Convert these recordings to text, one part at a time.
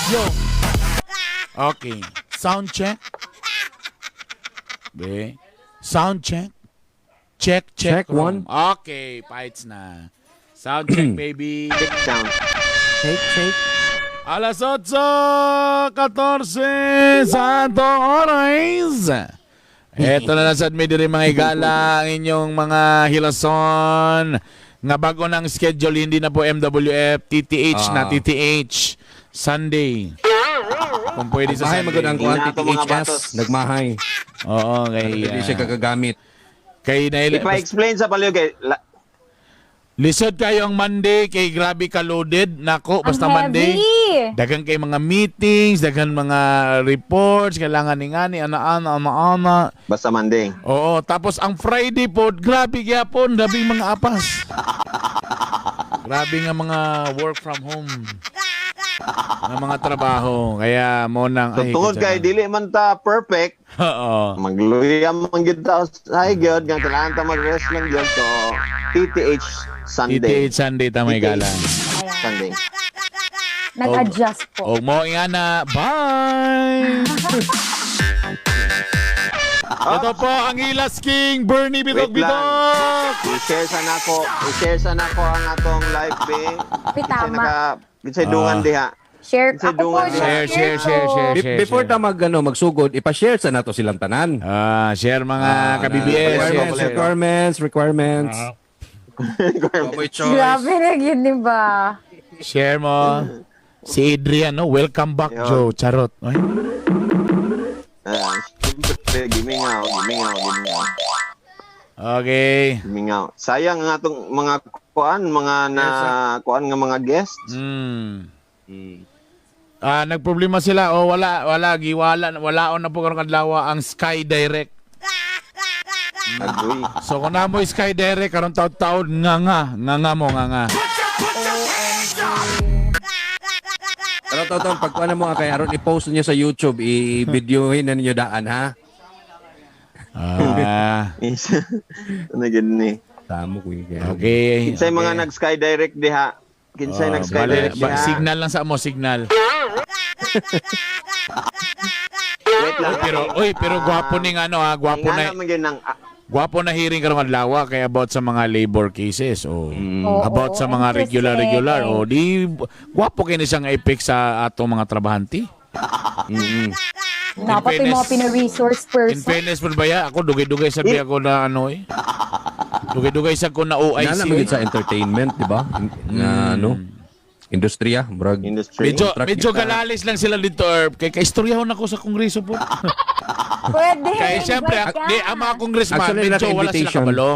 Yo. Okay. Sound check. Be. Sound check. Check, check. Check, one. Room. Okay, fights na. Sound check, baby. Check sound. Shake, shake. Alas 8:14 sa atong oras. Eto na lang sa may diri, mga higala, ang inyong mga hilason nga bago ng schedule, hindi na po MWF, TTH na. TTH Sunday. Kung pwede sa Mahay Sunday. magud ang kuan. Hindi na ako mga TTHS batos. nagmahay. Oo, kay Hindi siya kagagamit. Kay naila, Ipa-explain sa paliw kay lisod kayo ang Monday kay grabe ka loaded nako basta Ang Monday. heavy. Dagan kay mga meetings, dagan mga reports, kailangan ni ngani, ana ana ana ana. Basta Monday. Oo, tapos ang Friday po, grabe gyapon, grabe mga apas. Grabe nga mga work from home nga mga trabaho. Kaya mo nang So tungod kay dili man ta perfect, magluya man gyud ta sa gyud nga kailangan ta mag-rest lang gyud, so TTH Sunday. TTH Sunday ta may gala. Ayan. Sunday. Nag-adjust po. Og mo nga na, bye! Ito po ang Ilas King, Bernie Bitok Wait lang. Bitok! I-share sa nako ang atong live be. Tama. Naka kinsay dungan diha. Share. Kasi Ako po, dungan. Share, share, share, share, share. Before share. ta mag ano, magsugod, ipa-share sa nato silang tanan. Ah, share mga ka-BBS. Requirements, Share, share. requirements, requirements. May choice. Grabe na yun, di ba? Share mo. Si Adrian, no? Welcome back, Yun. Joe. Charot. Ay. Ah, siyempre, gimingaw, gimingaw, gimingaw. Okay. Gimingaw. Sayang nga atong mga kuan, mga na kuan nga mga guests. Ah, nagproblema sila. Oh, wala, wala, giwala, wala on na po karong kadlaw ang Sky Direct. Agoy. So kung namo Sky Direct karon taud-taud nga nga, nga nga mo nga nga. Pero totoo, pag kuan mo kay aron i-post niyo sa YouTube, i-videohin na ninyo daan ha. Ah, Ano gyud ni? Tamo ko yun. Okay. Kinsay mga nag-Sky Direct diha? Kinsay Oh, nag-Sky bale, Direct diha? signal lang sa mo, signal. Wait lang. Pero oy, pero gwapo ning ano ha, gwapo Nga na naman gyud nang gwapo na hearing karong adlaw kay about sa mga labor cases o Oo, about sa mga regular regular o di gwapo kini siyang effect sa atong mga trabahante. Dapat yung mga pina-resource In person. fairness po ba ya, ako dugay-dugay sabi ako na ano eh. Dugay-dugay sa ko na OIC. Nana man gyud sa entertainment, di ba? Na ano? Industriya, murag industry. Medyo, Contract medyo kita. galalis lang sila dito, Erb. Kay kaistoryahan ako sa kongreso po. Pwede. Kay siyempre, Invite ka. di, ang mga congressman, Actually, medyo naka wala sila invitation. kabalo.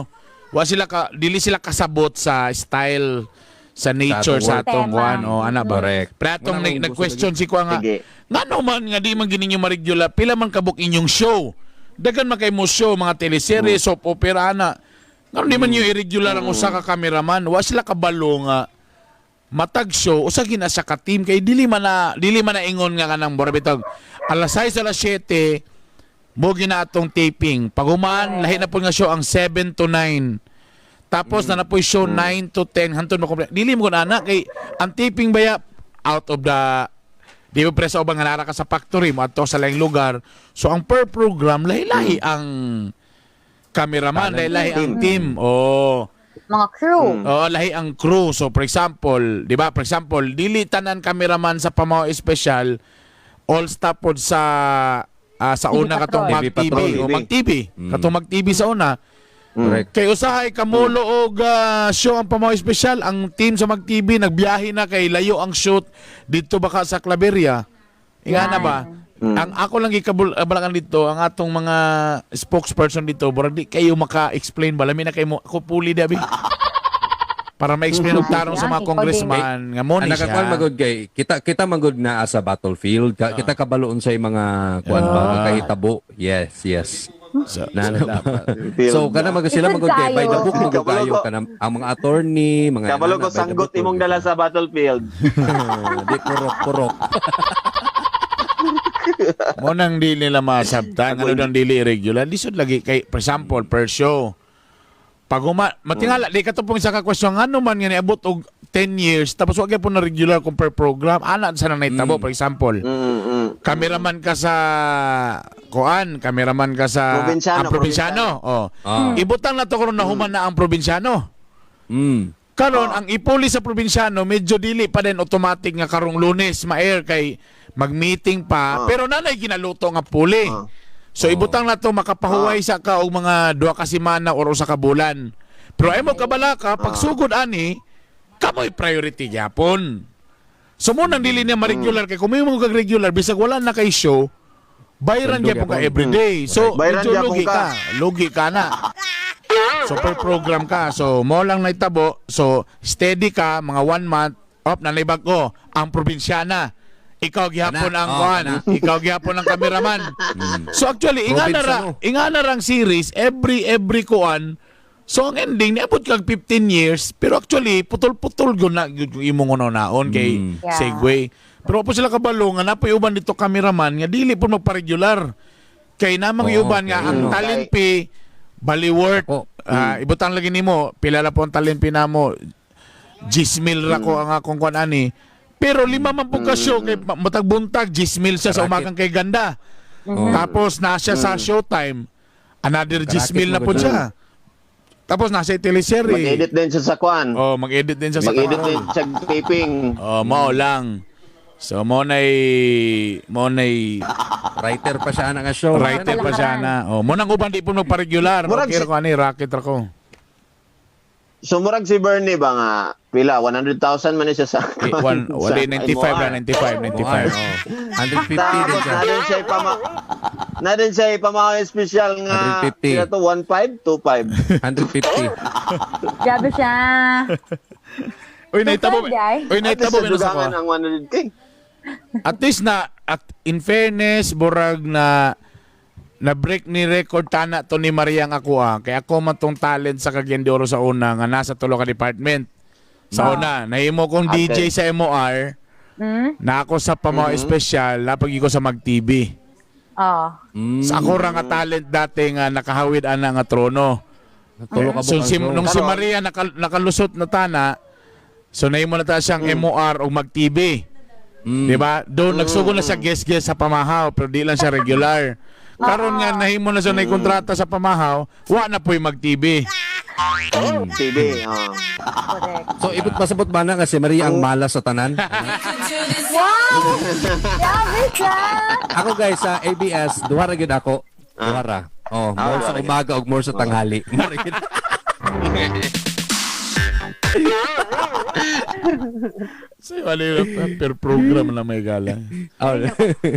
Wala sila ka, dili sila kasabot sa style, sa nature sa Sa atong atong kuan tema. o ana ba. Correct. Pero atong Wala akong gusto nag-question si kuan nga, Sige. ngano man nga di man gininyo ma-regular, pila man kabuk inyong show. Dagan man kay mo show, mga teleserye, soap opera ana. Ngano di man yung irregular ang usa ka cameraman, wa sila kabalo nga matag show usa gina sa ka team kay dili man na ingon nga kanang bora bitog alas 6, alas 7 mo gina atong taping pag-human lahi na po nga show ang 7 to 9, tapos na po show 9 to 10 hantod mo kompleto. Dili mo kun ana kay ang taping baya out of the di ba preso ba nga nara ka sa factory mo adto sa laing lugar, so ang per program lahi-lahi ang cameraman, lahi-lahi ang team, oh. Mga crew. Oo, lahi ang crew. So for example, 'di ba? For example, dili tanan cameraman sa Pamao Espesyal all staff pod sa sa TV una katong Patrol. Mag TV TV, Patrol. o Mag TV, katong Mag TV sa una. Correct. Kay usahay kamulo og show ang Pamao Espesyal, ang team sa Mag TV nagbiyahe na kay layo ang shoot dito baka sa Claveria. Inga na ba? Ang ako lang gikabul balakan dito, ang atong mga spokesperson dito, burag di kayo maka-explain ba? Lami na kayo mo, ako puli dabi. Para ma-explain og tarong sa Yan, mga ikaw din. congressman nga mo ni Ang nakakuan siya. magod kay kita kita magod naa sa battlefield. Kita kabaloon sa mga kuan ba kahitabo. Yes. So, Na, so dapat. so kana magod sila Isod magod kay by the kaayo. book magod Kabalo kayo kanang ang mga attorney, mga Kabalo inana, ko by the sanggot book, imong magod. dala sa battlefield. Di purok purok. Mo nang di nila masabtan ano nang dili irregular. Lisod lagi kay for example per show. Pag matingala, di ka to pong isa ka question, ano man nga niabot og 10 years, tapos wag po na regular kung per program, ana sa nang naitabo, for example. Cameraman ka sa kuan, cameraman ka sa Probinsyano, ang probinsyano. Oh. Ah. Ibutang na to karon nahuman na ang probinsyano. Karon ang ipuli sa probinsyano medyo dili pa din automatic nga karong Lunes ma-air kay mag-meeting pa pero nanay ginaluto nga puli. So ibutang na to makapahuway sa ka og mga 2 ka semana or usa ka bulan. Pero ay mo kabala ka pag sugod ani kamoy priority gyapon. So mo nang dili niya ma-regular kay kung may mo kag regular bisag wala na kay show bayran Sweldo gyapon ka gyapon. everyday. So Bayran medyo gyapon lugi ka. ka. Lugi ka na. So per program ka. So mo lang naitabo. So steady ka mga 1 month. Op nanay ko ang probinsyana. Ikaw gihapon Kana. ang Oh, kuan. kana. Ikaw gihapon ang cameraman. So actually inga na ra, Probinsyano. inga na rang series every kuan. So ang ending niabot kag 15 years pero actually putol-putol gyud na gyud yung imong naon kay segue. Pero po sila kabalo nga napoy uban dito cameraman nga dili po magpa-regular. Kay namang Oo, uban nga kay ang ano. talent fee bali worth Ako. Ibutang lagi nimo pila na po ang talent fee namo 10,000 ra ko ang akong kuan ani pero lima man po ka show kay matag buntag 10,000 siya sa Racket. umagang kay ganda. Tapos na siya sa showtime another Racket 10,000 na mo po ba siya. Tapos nasa teleserye. Mag-edit din siya sa kwan. Oh, mag-edit din siya sa Mag-edit din siya taping. Oh, mao lang. So mo nay Writer pa siya ana nga show. writer pa siya na. Oh, mo nang uban di po magpa-regular. Murag Okay ra ko ani racket ra ko. So murag si Bernie ba nga pila 100,000 man ni siya sa Eh, one, sa wala, 95 ra, MOR. 95, 95. Oh, 150 din Tapos siya. na din siya ipama na din siya ipamahay special nga 150. pila to 1.5 2.5. 150. Grabe siya. Uy, naitabo. Pwede, ay. Uy, naitabo At least menos sa ako. dugangan ang 100K. At least na at in fairness burag na na break ni record tana to ni Maria nga ako ah. Kaya ako man tong talent sa Cagayan de Oro sa una nga nasa tulo ka department. Sa una, nahimo kong DJ sa MOR. Na ako sa Pamao Espesyal, napagi ko sa Mag TV. Oh. Sa ako ra nga talent dati nga nakahawid ana nga trono. Tulo ka So bukas si, show. nung si Karon. Maria nakalusot na tana, so nahimo na ta siyang MOR o Mag TV. Di ba? Doon nagsugo na siya guest-guest sa pamahaw pero di lang siya regular. Karon nga nahimo na siya na kontrata sa pamahaw, wa na po'y Mag TV. TV. Oh. Correct. So ibot pasabot ba na kasi Maria ang malas sa tanan? Wow! Grabe siya! Ako guys sa ABS, duha ra gyud ako. Duha ra. Oh, more sa duha ra gyud. umaga ug more sa tanghali. More gyud. So wala per program na may gala. Oh.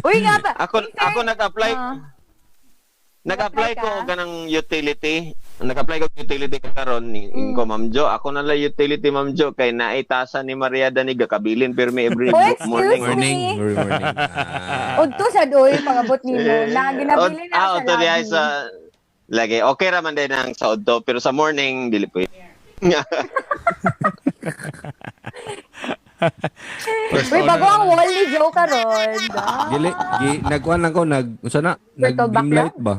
Uy nga ba? Ako ako nag-apply Nag-apply nag-apply ka? ko og kanang utility. Nag-apply ko og utility karon ni ko Ma'am Jo. Ako na lang utility Ma'am Jo kay naitasa ni Maria Daniga kabilin pirmi every Oh, excuse morning. Morning, me. morning, morning. Ah. Udto sa doy, pangabot nimo. Na ginabili na sa Odto diay lobby. sa lagi. Okay ra man din ang sa odto pero sa morning dili po. First Uy, bago honor. ang wall ni Joe karon. Ah. Gili, gi, nagkuan lang ko nag unsa na? Nag Turtle dim back light ba?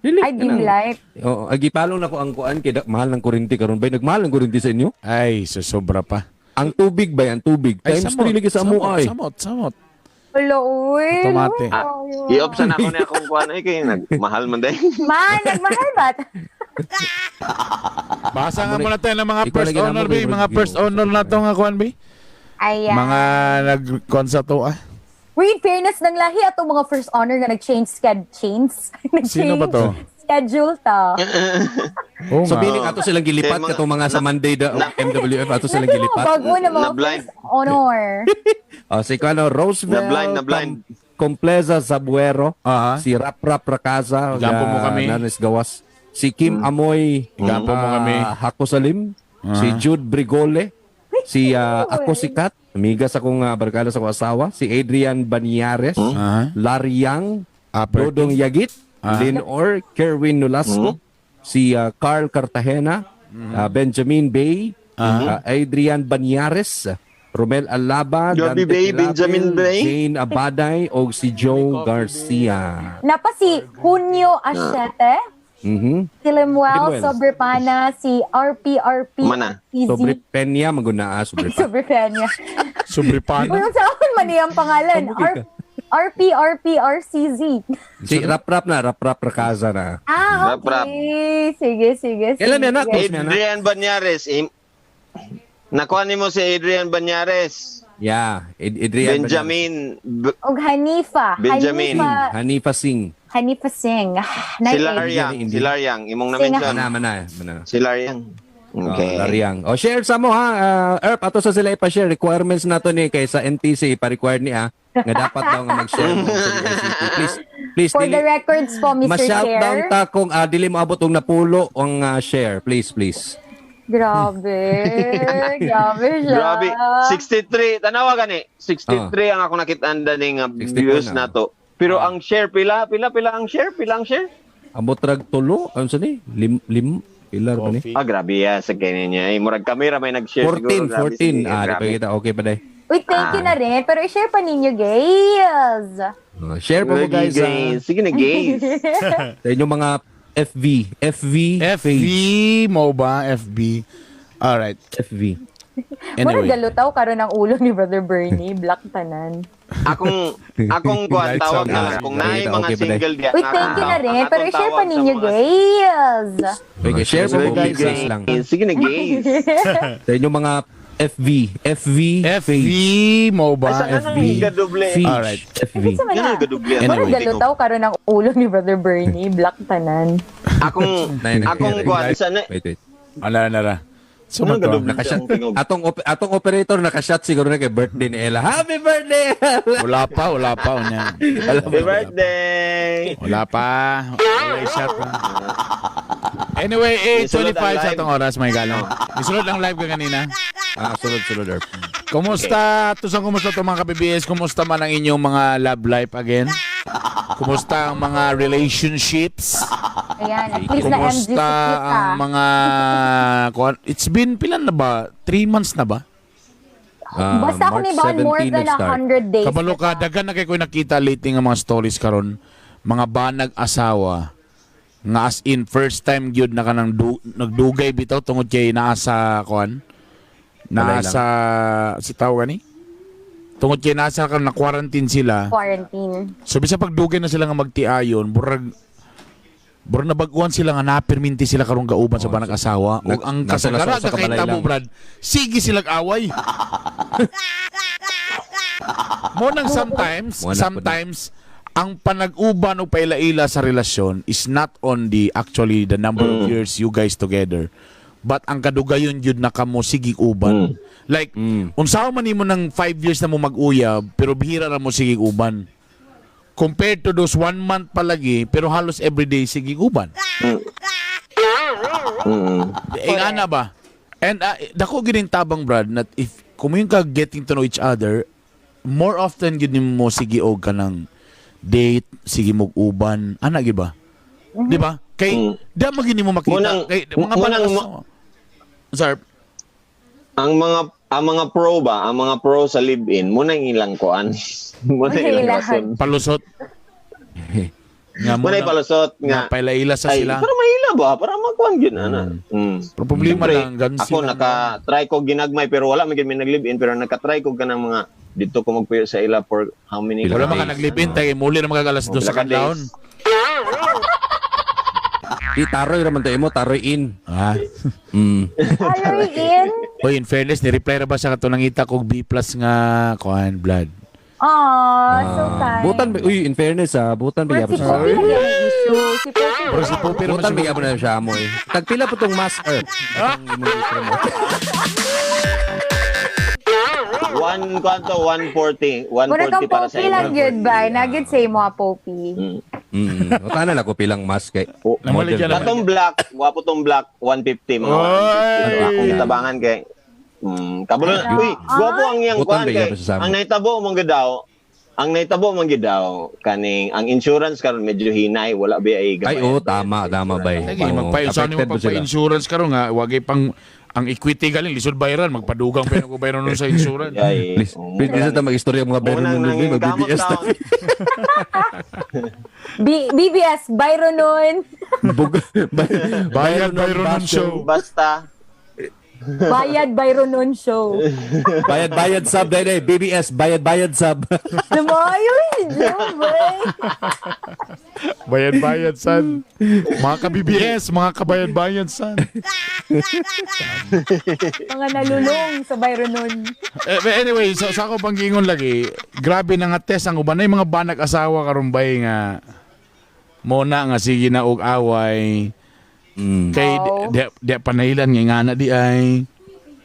Dili. Ay, dim kanang- light. Oo, ay gipalong na ko ang kuan kay mahal ng kuryente karon bay. Nagmahal ng kuryente sa inyo? Ay, so sobra pa. Ang tubig bay, ang tubig. Ay, Times 3 lagi sa amo ay. Samot, samot. Hello, uy. Tomate. Luya. I-off sa na ako ni akong kuan ay kay nagmahal man day. Man, nagmahal ba? Basa nga muna tayo ng mga Ikaw first lagi na honor, mo, bi. Ginoo. Mga first honor na to nga kuan, bi. Ayan. Mga nag-kuan sa to, ah. Uy, in fairness ng lahi atong mga first honor nga nag-change change. Nag-change Sino ba to? Schedule ta. Oo So nga. biling ato silang gilipat Kay mga- katong mga sa Monday da MWF ato silang Naging mga gilipat. bago na mga Na-blind. first honor. Oh, si kuano Roosevelt Na-blind, na-blind. Compleza Zabuero, Aha. si Rap Rap Rakaza, Igampo mo kami. Nanis Gawas, si Kim Amoy, Igampo mo kami. Hako Salim, si Jude Brigole, si Ako Sikat, amiga sa akong barkada sa akong asawa, si Adrian Banyares, Aha. Larry Yang, Upper Dodong Yagit, Lin Orr, Kerwin Nolasco, si Carl Cartagena, Benjamin Bay, Adrian Banyares, Romel Alaba, Joby Dante Bay, Pilapil, Benjamin Bay. Jane Abaday, o si Joe Garcia. Napa si Junio Ashete. Kilimwell, Kilimwell. Sobrepana, si RPRP, Mana. Sobre Peña maguna sobre pa. Sobrepena. Uy, Sobrepana. ang saan man niyang pangalan? Sabi ka. RPRPRCZ. Si Rap Rap na, Rap Rap Rakaza na. Ah, Rap, rap. okay. Sige, sige, sige. Kailan yan, anak? Adrian Banyares. Nakuha nimo si Adrian Banyares. Yeah, Adrian Benjamin Og Hanifa. Benjamin. Hanifa, Hanifa Singh. Hanifa Singh. Ah, Si Lariang, Indian. si Lariang, imong Singh. na-mention. Mana, mana, mana. Si Lariang. Okay. Oh, Lariang. Oh, share sa mo ha. Erp, ato sa sila ipa-share requirements nato ni kay sa NTC ipa-require ni nga dapat daw nga mag-share mo sa DICT. Please, please For dili the records po, Mr. ma-shout Chair. down ta kung dili mo abot og napulo ang share. Please, please. Grabe. Grabe siya. Grabe. 63. Tanawa gani. 63 ang ako nakita ning 64 views na. nato. Pero ang share pila, pila pila ang share, pila ang share. Abot rag tulo, ano sa ni? Lim lim pila ra pa ni? Ah, grabe ya sa ganyan niya. Eh, murag kamera may nag-share 14, siguro. Grabe, 14. sige, Ah, di grabe. pa kita okay pa day. Uy, thank you na rin. Pero i-share pa ninyo, guys. Oh, share pa mo guys Guys, sige na guys. sa inyong mga FV, FV, FB page. mo ba? FB. Alright. FV. Murag Anyway. galutaw karon ang ulo ni Brother Bernie. Black tanan. Akong akong kuan Lights tawag out. na lang kung naay Okay, mga okay pa, day. single diya. Uy, thank you na rin. Ang Pero atong i-share pa tawag sa ninyo, mga- guys. Okay, share pa mo guys Sige, lang. Sige na guys. Sa inyong mga FV, FV, FB page. mo ba? Ay, saan FB. ang gadoble? Page. Alright. FV. Sa Yan ang mana. gadoble. Anyway. Murag galutaw karon ang ulo ni Brother Bernie. Black tanan. Akong Nine, nine, akong nine, kuan nine. sa na. Wait, wait. Ala, ala, ala. So, Ano man to? gadoble? Nakashot. Ang tingog. Atong operator nakashot siguro na kay birthday ni Ella. Happy birthday! Ella! Wala pa, wala pa. Unya. Happy birthday. Wala pa. Wala shot pa. Anyway, Isulod 8:25 ang sa live. atong oras, may galong. Isulod ang live ka kanina. Ah, sunod, sunod, Erp. Kumusta? Tusang kumusta to mga ka-BBS? Kumusta man ang inyong mga love life again? Kumusta ang mga relationships? Ayan, at least na MG si Kumusta Cute, ang ah. mga it's been pilan na ba? 3 months na ba? Ah, Basta ako March ni Bon, more 17 than nag-start. 100 days. Kabalo ka, dagan na kay ko nakita lately nga mga stories karon, mga banag asawa nga as in first time gyud na kanang nagdugay bitaw tungod kay naa sa kuan. Naa Balay lang. sa si tawag gani? Tungod kay nasa kan na quarantine sila. Quarantine. So bisa pagdugay na sila nga magtiayon, burag burag nabag-uan sila nga napirminti sila karong gauban sa Oh, banag asawa. Ug ang nasa kasagara sa ka kay kabalay tabo lang. brad, sige silag away. Mo nang sometimes, Mo na po na. sometimes ang panag-uban o paila-ila sa relasyon is not on the actually the number of years you guys together. But ang kadugayon yun na kamo sige uban. Like, unsaon man nimo ng 5 years na mo mag-uyab, pero bihira ra mo sige uban. Compared to those one month palagi, pero halos everyday sige uban. Eh, ana ba? And dako gid yung tabang Brad that if kung yung ka getting to know each other, more often gid nimo sige og kanang date, sige mo uban, ana gid ba? Di ba? Kay di mo gid nimo makita kay mga bata. Sir, Ang mga pro ba, ang mga pro sa live-in, muna yung ilang kuan. Muna Muna yung ilang ilang. rason. palusot. Nga Muna yung palusot nga nga. pailaila sa Ay, sila. para mahila ba? Para makuan yun, ana. Pero problema Siyempre, lang, ganun ako sila. naka-try ko ginagmay pero wala man gyud may nag-live-in pero naka-try ko kanang mga dito ko magpuyo sa ila for how many Pila Wala ka man ka days. naglibin tayo muli na magagalas dos sa Pila ka kadlawon. days. Di taroy raman to imo, taroy in. Ah. Aroy in. Oy, in fairness, ni-reply ra ba siya kato nangita kog B plus nga kuan blood. Aw, so kind. Butan ba, uy, in fairness ah, butan ba Pero si gyapon siya. Poppy lagi ang issue. Si Poppy. Pero si Poppy raman Butan ba siguro. gyapon na siya mo eh. Tagpila po tong mask Erp. Atong imong i-promote. One kwanto 140, Mura 140 kang para sa Poppy lang imo. yun ba? Nagid say mo, ah, Poppy. O tanan ako pilang mask kay. Oh, Namaligyan Model. naman. Katong black, wapo tong black, 150 mga Oy! 150. So, akong gitabangan kay kabalo na. Uy, gwapo ang iyang Butan kuan ba kay. gyapon sa samo? Ang nahitabo mong daw, ang nahitabo mong daw kaning ang insurance karon medyo hinay, wala ba ay Ay, oo, tama, tama ba eh. Sige, Oo, magpa saan mo affected ba sila? pagpa-insurance karon nga wagay pang Ang equity galing lisod bayaran, magpadugang pa ko bayaran nun sa insurance. Yay. Please, please, please ta mag-istorya mga Byron Munang nun, nanging mag-BBS kamot ta. taon. BBS, Byronon. Bayad Byronon show. Basta. Bayad Byronon show. Bayad bayad sub dahil eh. BBS bayad bayad sub. Lumayo si Joe, Bayad-bayad san. Mga ka-BBS, mga kabayad-bayad san. Mga nalulong sa Byronon. Eh, but anyway, sa ako panggingon lagi, grabe na nga test ang uban na yung mga banag asawa karon bay nga mona nga sige na og away. Kay di, di, di panailan nga ngana di ay.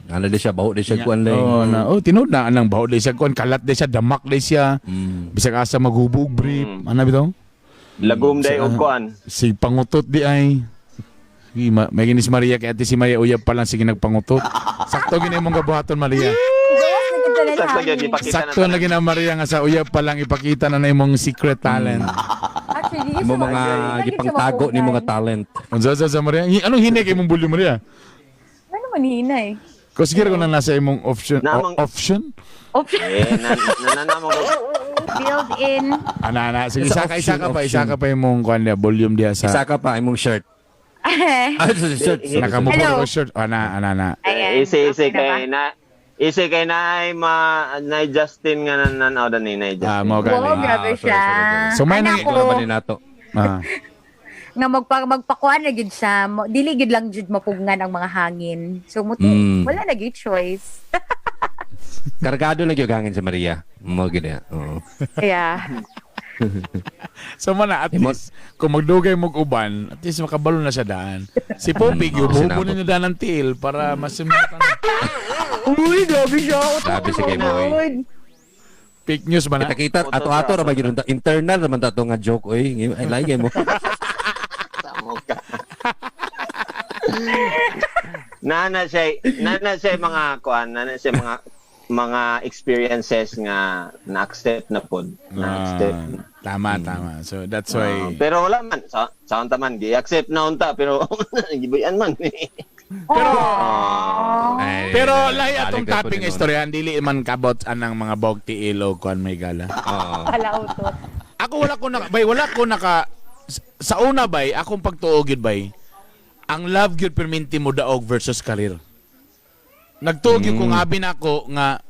Ano di siya baho di siya kuan lang. Oh, na, oh, tinuod na anang baho di siya kuan, kalat di siya, damak di siya. Bisag asa maghubog brief. Ano bitaw? Lagom day og kuan. Si pangutot di ay. Sige, may ginis Maria kay ate si Maria uyab pa lang sige nagpangutot. Sakto gini imong gabuhaton, Maria. Gawas na kita na Sakto gyud hangin. ipakita na. Sakto na gina Maria nga sa uyab pa lang ipakita na na imong secret talent. Actually, di Imo siya mga di siya gipangtago ni mga mapugan. talent. Unsa sa sa Maria? Anong hinay kay imong bulyo, Maria? Ano man hinay? Kasi ko na nasa imong option Namang- option. Option. Eh, na na na mo. Build in. Ana ana sige, Sa isa ka isa option, ka pa option. isa ka pa imong kuan dia volume dia sa Isa ka pa imong shirt. Ah, sa shirt. Sorry, nakamubo Hello. ko shirt. Ana ana ana. Ayan. Isi isi Okay na ba? kay na isi kay na ma na Justin nga nan nan ni na Justin. Ah, mo gani. Wow, grabe Ah, sorry, siya. sorry, sorry. So, may Anak nang- ko, Ano ba ni nato? Ah. nga magpakuan na gyud siya. Dili gyud lang gyud mapugnan ang mga hangin. So muti, wala na gyud choice. Kargado lang yung hangin si Maria. Mo gid ya. Oo. Yeah. So man na, at least kung magdugay mog uban, at least makabalo na siya daan. Si Poppy, Oo, gibubo sinabot. na daan ng tiil para masimutan. Uy, grabe siya. Grabe si kay Moy. Fake news ba na? Kita kita ato-ato ra ba gyud ta- internal ra man ta to nga joke oy. Ay lagi mo. Tamo ka. Nana siya mga kuan, nana siya mga experiences nga na-accept na pod. Na-accept. Ah, tama, tama. So that's Ah, why pero wala man sa unta man gi-accept na unta pero gibuyan man. Pero Ay, pero ay, lahi balik atong na po topic ni Nono. istoryahan dili man kabot anang mga bog tiil o kuan may gala. Oo. Pala utot. Ako wala ko naka bay wala ko naka sa una bay akong pagtuo gyud bay. Ang love gyud perminti mo daog versus career. Nagtuo gyud kung abi nako nga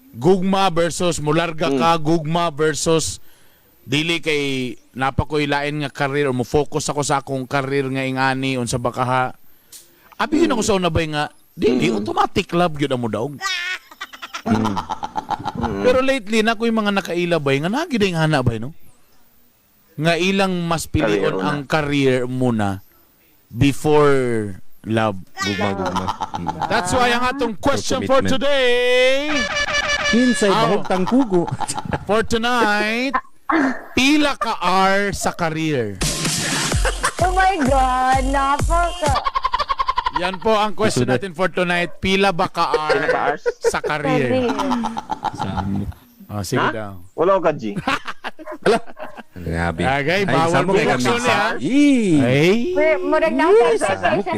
gugma versus mularga ka, gugma versus dili kay napakoy lain nga career o mo focus ako sa akong career nga ingani unsa ba kaha. Abi yun ako sa una bay nga dili automatic love gyud ang mo daog. Pero lately na ko yung mga nakaila bay nga naa gyud ang hana bay no. Nga ilang mas pilion Career una. ang career muna before love. Gugma gugma. That's why ang atong question for commitment. today, Kinsay Aw. bahog tang kugo. for tonight, pila ka R sa career? Oh my God, napaka. Yan po ang question Susunod. natin for tonight. Pila ba ka R Pila ka Rs? sa career? Career. Oh, sige Ha? daw. Wala ko ka G. Ala. Grabe. Agay, Ay, bawal samo kay kami. bubukson niya. Ih. Ay. Murag na siya sa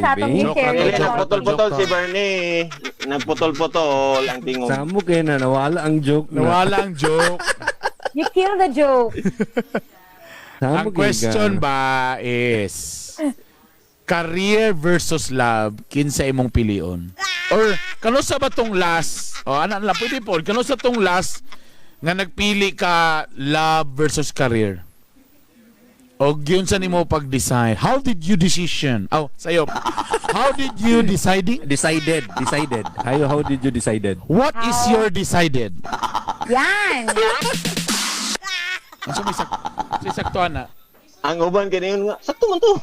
atong Joke i-share. na to, Dili joke. nagputol-putol si Bernie. Nagputol-putol ang tingog. Samo kay na nawala ang joke na. Nawala ang joke. You kill the joke. Samo Ang kay question ka. ba is career versus love, kinsa imong pilion? Or kanusa ba tong last? O ana lang pwede po. Kanusa tong last nga nagpili ka love versus career? O gyun sa nimo pag-decide? How did you decision? Oh, sayo. How did you deciding? Decided, decided. How did you decided? What is your decided? Yan. Unsa may sak sakto ana? Ang uban kini yun nga, sakto man to.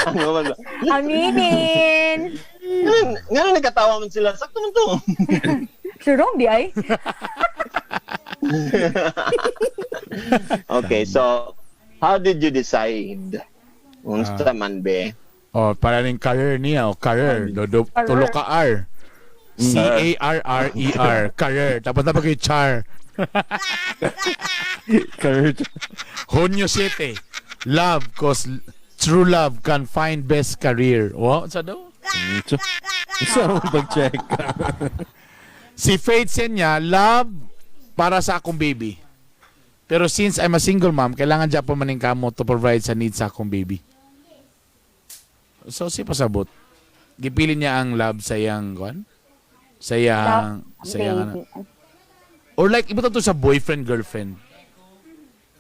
Ang uban ba? Aminin. Nga na nagkatawa man sila, sakto man to. Surong di ay. Okay, so how did you decide? Unsa man be? Oh, para ning career niya, oh, career. Do, do, Career. tulo ka R. C A R R E R, career. Tapos na kay char. Career. Hunyo 7. Love cause true love can find best career. Wow, sa daw? So, pag-check. Si Faith Senya, love para sa akong baby. Pero since I'm a single mom, kailangan dyan po maning kamo to provide sa needs sa akong baby. So, si pasabot. Gipili niya ang love sa iyang, kwan? Sa iyang, sa iyang, ano. Baby. Or like, iba to sa boyfriend, girlfriend.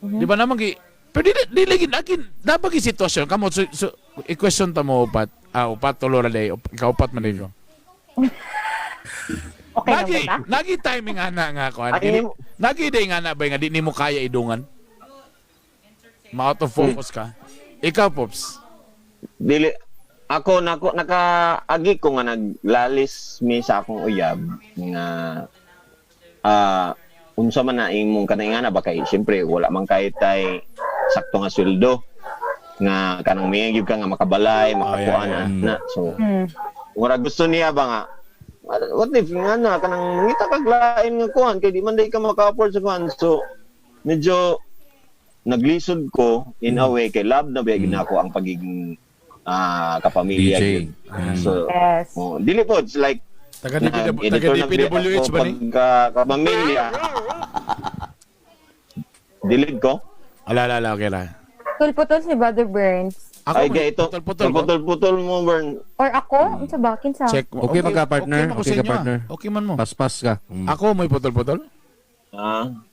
Di ba naman, pero di lagi, lagi, dapat yung sitwasyon, kamo, so, i-question ta mo, upat, upat, tulo ra day, ikaw upat man ko. Okay lang Nagi, ba? nagi timing ana nga ko. Ay, Dili, nagi day nga na ba nga di nimo kaya idungan. Ma-out of focus ka. Ikaw, Pops. Dili ako nako nakaagi ko nga naglalis mi sa akong uyab nga unsa man na imong kanay nga na ba kay siyempre wala man kay tay sakto nga sweldo nga kanang may gyud ka nga makabalay makakuan yeah, na, na. So murag gusto niya ba nga what if nga na kanang mangita kag lain nga kuan kay di man day ka maka-afford sa kuan, so medyo naglisod ko in a way kay love na ba ako ang pagiging kapamilya DJ. gyud. So oh, dili po, it's like Taga DPW, taga nag-editor na DPWH ako ba ni? pagka kapamilya. Delete ko. Ala, ala, ala, okay ra. Putol-putol si Brother Burns. Ako, Ay, kaya ito. putol-putol ko. Putol-putol mo, Bern. Or ako? Unsa ba? Kinsa? Check mo. Okay man ka, partner? Okay, man ko Okay sa ka, inyo, ah. partner? Okay man mo. Paspas ka. Ako, may putol-putol?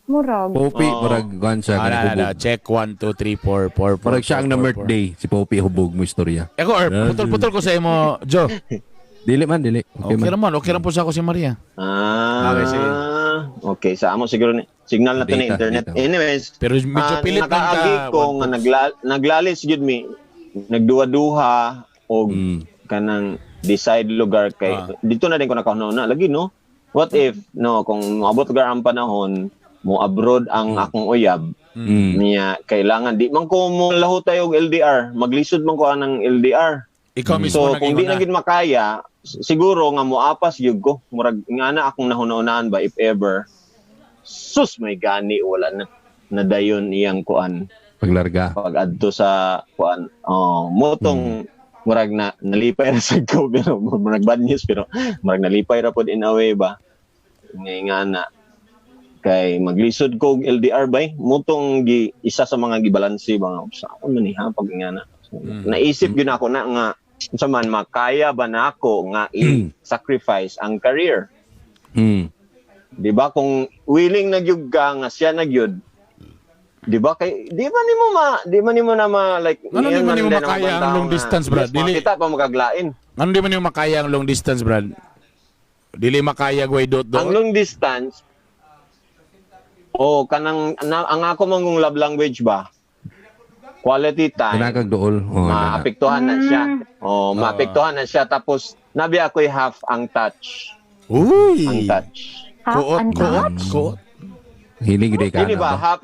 Murag. Popi, Oo. murag kuan siya Ala, kanang ala, hubog. check. 1, 2, 3, 4, 4, 4. Murag siya ang na day si Popi hubog mo istorya. Eko, or putol-putol ko sa imo, Joe. Dili man, dili. Okay, Okay man. raman, okay ram po sa ako si Maria. Okay, sige. Okay, sa amo siguro ni signal na to ni Data, internet. data. Anyways, Pero medyo pilit man ka. nakaagi ko nga naglalis gyud mi, nagduha-duha og kanang decide lugar kay dito na din ko nakahuna lagi no. What if no kung moabot lugar ang panahon mo abroad ang akong uyab niya kailangan di man ko mo laho tayo og LDR, maglisod man ko anang LDR. Ikaw mismo So kung di nag-ingon na na. gid makaya, siguro nga moapas gyud ko. Murag nga na akong nahuna-unaan ba if ever. Sus may gani wala na nadayon iyang kuan Paglarga. pag adto sa kuan. Oh, motong murag na nalipay ra sa ko pero murag bad news pero murag nalipay ra pod in a way ba. Nga nga na kay maglisod ko og LDR bay motong gi isa sa mga gibalanse ba nga sa ako man ni ha pag nga na. So, naisip gyud ako na nga unsa man makaya ba nako nga i-sacrifice ang career. Di ba kung willing na gyud ka nga siya na gyud, di ba kay di ba nimo ma di ba nimo na ma like Ano di niyan man nimo din ang makaya ang tao long nga, distance, Brad? yes, Dili. makita pa makaglain. Ano di man yung makaya ang long distance, Brad? Dili makaya gway dot Ang dot. long distance, oh, kanang na, ang ako mong love language ba? Quality time. Kanang kag duol. Oh, na. Maapektuhan na siya. Oh, maapektuhan na siya tapos nabi ako'y half ang touch. Uy. Ang touch. Half Kuot, and kuot, touch? kuot. Hilig gid ka Dili na ba ba? half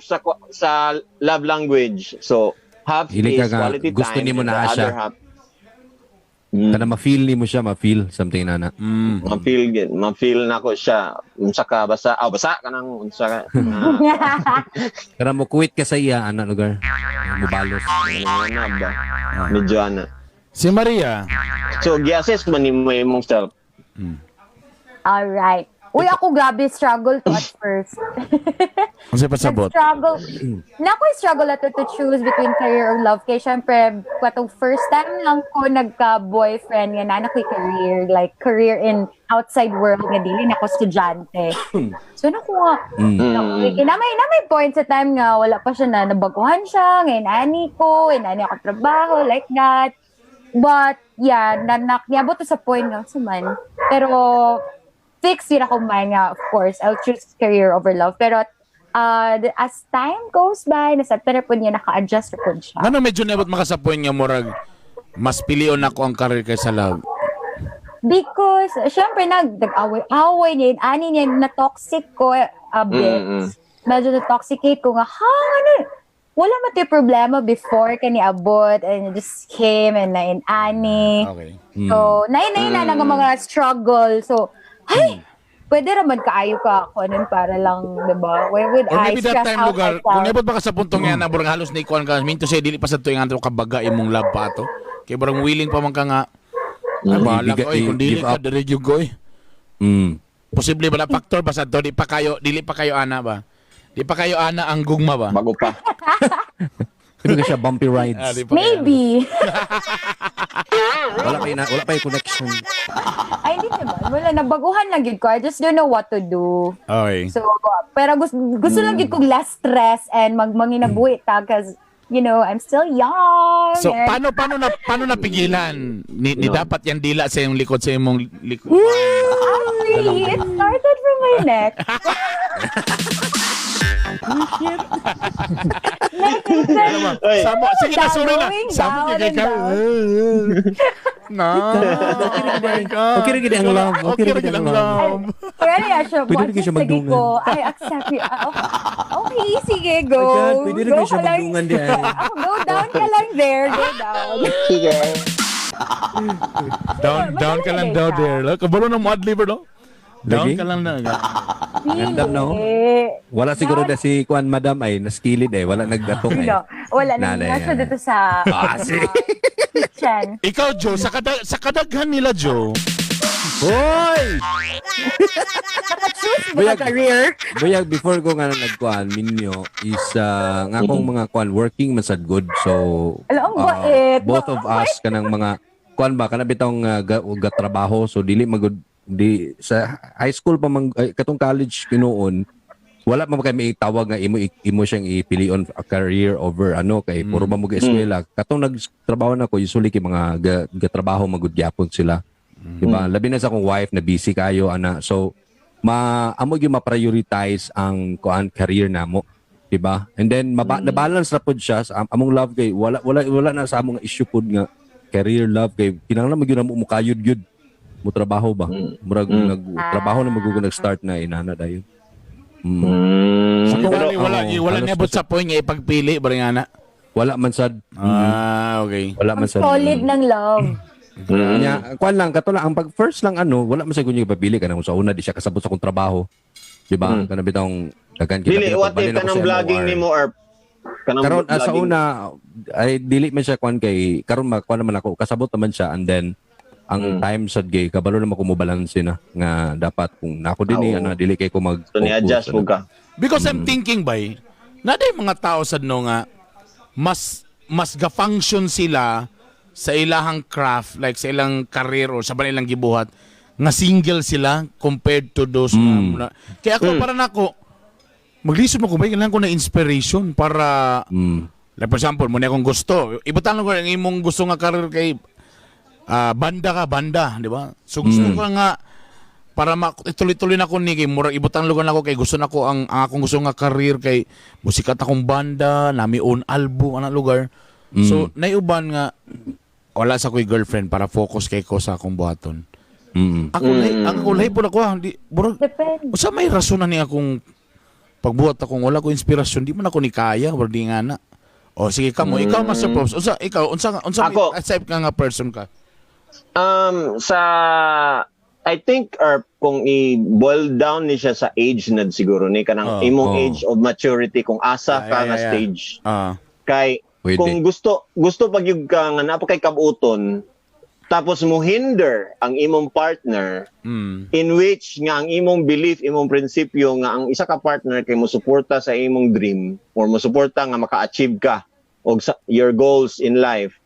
sa love language. So half Hili ka is nga, quality gusto time nimo and naa the siya. other half Kana ma-feel nimo siya, ma-feel something na na. Ma-feel ma-feel na ko siya unsa ka basa basa kanang unsa ka Kana mo kuwit ka sa iya ana lugar. Mubalos. na ba medyo ana. Si Maria. So gi-assess man nimo imong self. Alright. Uy, ako grabe struggle to at first. Unsay pasabot? Nag-struggle. Nakoy struggle ato to choose between career or love. Kay syempre, katong first time lang ko nagka-boyfriend nga na ako'y career. Like, career in outside world nga dili na ko estudyante. So, naku nga. Na may point sa time nga wala pa siya na nabaguhan siya, ngayon ani ko, ngayon ani ako trabaho, like that. But, yeah, niabot to sa point nga, sa man. Pero, fix yun ako mind nga, of course, I'll choose career over love. Pero, as time goes by, nasabta na po niya, naka-adjust na po siya. Ano medyo niabot maka sa point nga murag mas pilion ako ang career kaysa love. Because, syempre, nag-away-away niya, ani niya, na-toxic ko a bit. Medyo na-toxicate ko nga, ha, ano, wala man to'y problema before ka niabot, and it just came, and na-in-ani. Okay. So, nain na lang ang mga struggle. So, ay, pwede raman kaayo ka ako nun para lang, di ba? Why would Or I maybe that stress time out lugar, myself? kung niabot ba ka sa puntong nga na murag halos ni ikuan ka, minto siya dili pa sa tuwing antro kabaga imong love pa ato. Kay barang willing pa man ka nga Ay, bahala ko, oy, kung dili Give ka, up. diri jud ko, oy. Posible ba na factor ba sa to? Dili pa kayo ana ba? Di pa kayo ana ang gugma ba? Bago pa. Pero siya bumpy rides. Ah, di pa kayo. Maybe. Wala pa yung connection. Ay, hindi naman. Wala, nabaguhan lang gid ko. I just don't know what to do. Okay. So, pero gusto lang gid kong less stress and magmanginabuhi ta cause, I'm still young. So and- paano napigilan? Ni No. dapat yan dila sa iyong likod, sa imong likod. Actually, it started from my neck. Alam mo, Oy. samo, sige na, sorry na. Going Samo down kay and ka. down. No. Oh my God. Okay ra gid ang love. Okay ra gid ang love. Pero yeah, siya, Pwede rin siya sige magdungan. ko, I accept you. Ah, okay, okay, sige, go. Oh my God, pwede rin Go siya ka lang. magdungan di ay. Ako, go down ka lang there. Go down. Sige. Down, down ka lang daw there. Look, kabalo na mo adliver, no? Down Lagi? ka lang na. Gandam, no? Dili. Wala siguro na si Kwan Madam ay naskilid eh. Wala nagdatong eh. No, wala na Nanay, nga siya ah. dito sa Ah, sige. kitchen. Ikaw, Joe, sa kadaghan nila, Joe. Hoy! Naka-choose ba Buyag. ka career? Buyag, before ko nga nagkuan minyo is nga akong mga kuan working man sad good. So Alam, ang bait. both of us kanang mga kuan ba kana bitong gatrabaho, so dili magud di sa high school pa man ay, katong college kinuon wala man kay may tawag nga imo imo siyang ipilion a career over ano kay puro man mo eskwela. Katong nagtrabaho na ko, usually kay mga gatrabaho magud gyapon sila, di ba? Labi na sa akong wife na busy kayo ana, so ma amo gyud ma-prioritize ang kuan career namo, di ba? And then na-balance na pud siya sa among love kay wala na sa among issue pud nga career love kay kinahanglan man gyud namo mukayod gyud mo trabaho ba, murag nagtrabaho na magugo nag-start na inana dayon. So, Pero, wala, oo, wala halos niabot sa point nga ipagpili, ba nga na? Wala man sad. Ah, okay. Wala man Ang sad. solid ng love. Nya, kuan lang kato lang ang pag first lang ano, wala man sa kunyo ipapili kanang sa una di siya kasabot sa akong trabaho. Di ba? Kana bitong daghan kay Dili, what if kanang vlogging nimo or kanang Karon sa vlogging- una ay dili man siya kuan kay karon makuan naman ako kasabot naman siya, and then ang time sad gay kabalo naman ko mo balanse na nga dapat kung nako din eh, Ah, oo. ano dili kay ko mag So ni-adjust mo ka. Because I'm thinking, bay, na mga tao sad no nga, mas ga-function sila sa ilahang craft, like sa ilang career or sa ilang gibuhat, nga single sila compared to those nga, kaya ako, para nako, maglisod mo ko ba, kailangan ko na inspiration para, like for example, muna akong gusto. Ibutang lang ko ang imong gusto nga career kay banda ka, banda, di ba? So gusto ko nga para ituloy-tuloy na ko ni kay murag ibutang lugar nako kay gusto nako ang akong gusto nga career kay musikat akong banda, nami own album ana lugar. So naiuban nga wala sa ko'y girlfriend para focus kay ko sa akong buhaton. Ako ang ako lahi po na ko ah, di murag Depende. usa may rason na ni akong pagbuhat akong wala ko inspirasyon, di man ako ni kaya or di nga na. O sige kamo, ikaw Master Props, unsa ikaw unsa Ako. may type ka nga person ka? Sa I think or kung i-boil down ni siya sa age na siguro ni kanang imong age of maturity kung asa ka nga stage kay Pwede. kung gusto gusto pag yun ka nga naa pa kay kabuton tapos mo hinder ang imong partner in which nga ang imong belief, imong prinsipyo nga ang isa ka partner kay mo suporta sa imong dream or mo suporta nga maka-achieve ka og sa, your goals in life,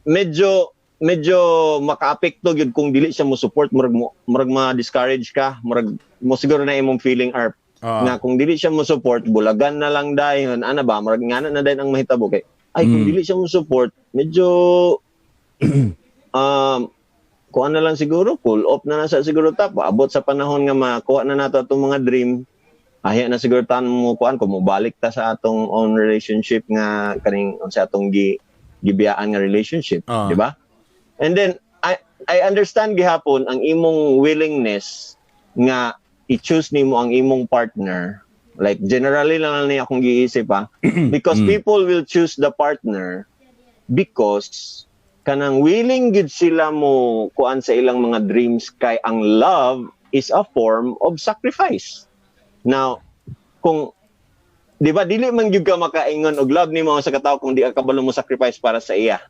medyo medyo makaapekto gyud kung dili siya mo support, murag ma-discourage ka, murag mo siguro na imong feeling arp nga kung dili siya mo support bulagan na lang dayon ana ba, murag ngana na dayon ang mahitabo kay ay kung dili siya mo support medyo kuha na lang siguro, cool off na na sa siguro ta paabot sa panahon nga makuha na nato atong mga dream, ahiya na siguro tan mo kuan kung mobalik ta sa atong own relationship nga kaning sa atong gibiyaan nga relationship, di ba? And then I understand gihapon ang imong willingness nga i-choose nimo ang imong partner, like generally lang lang ni akong giisip ha, because people will choose the partner because kanang willing gid sila mo kuan sa ilang mga dreams kay ang love is a form of sacrifice. Now, kung di ba dili man gyud ka makaingon og love nimo sa katao kung di ka kabalo mo sacrifice para sa iya.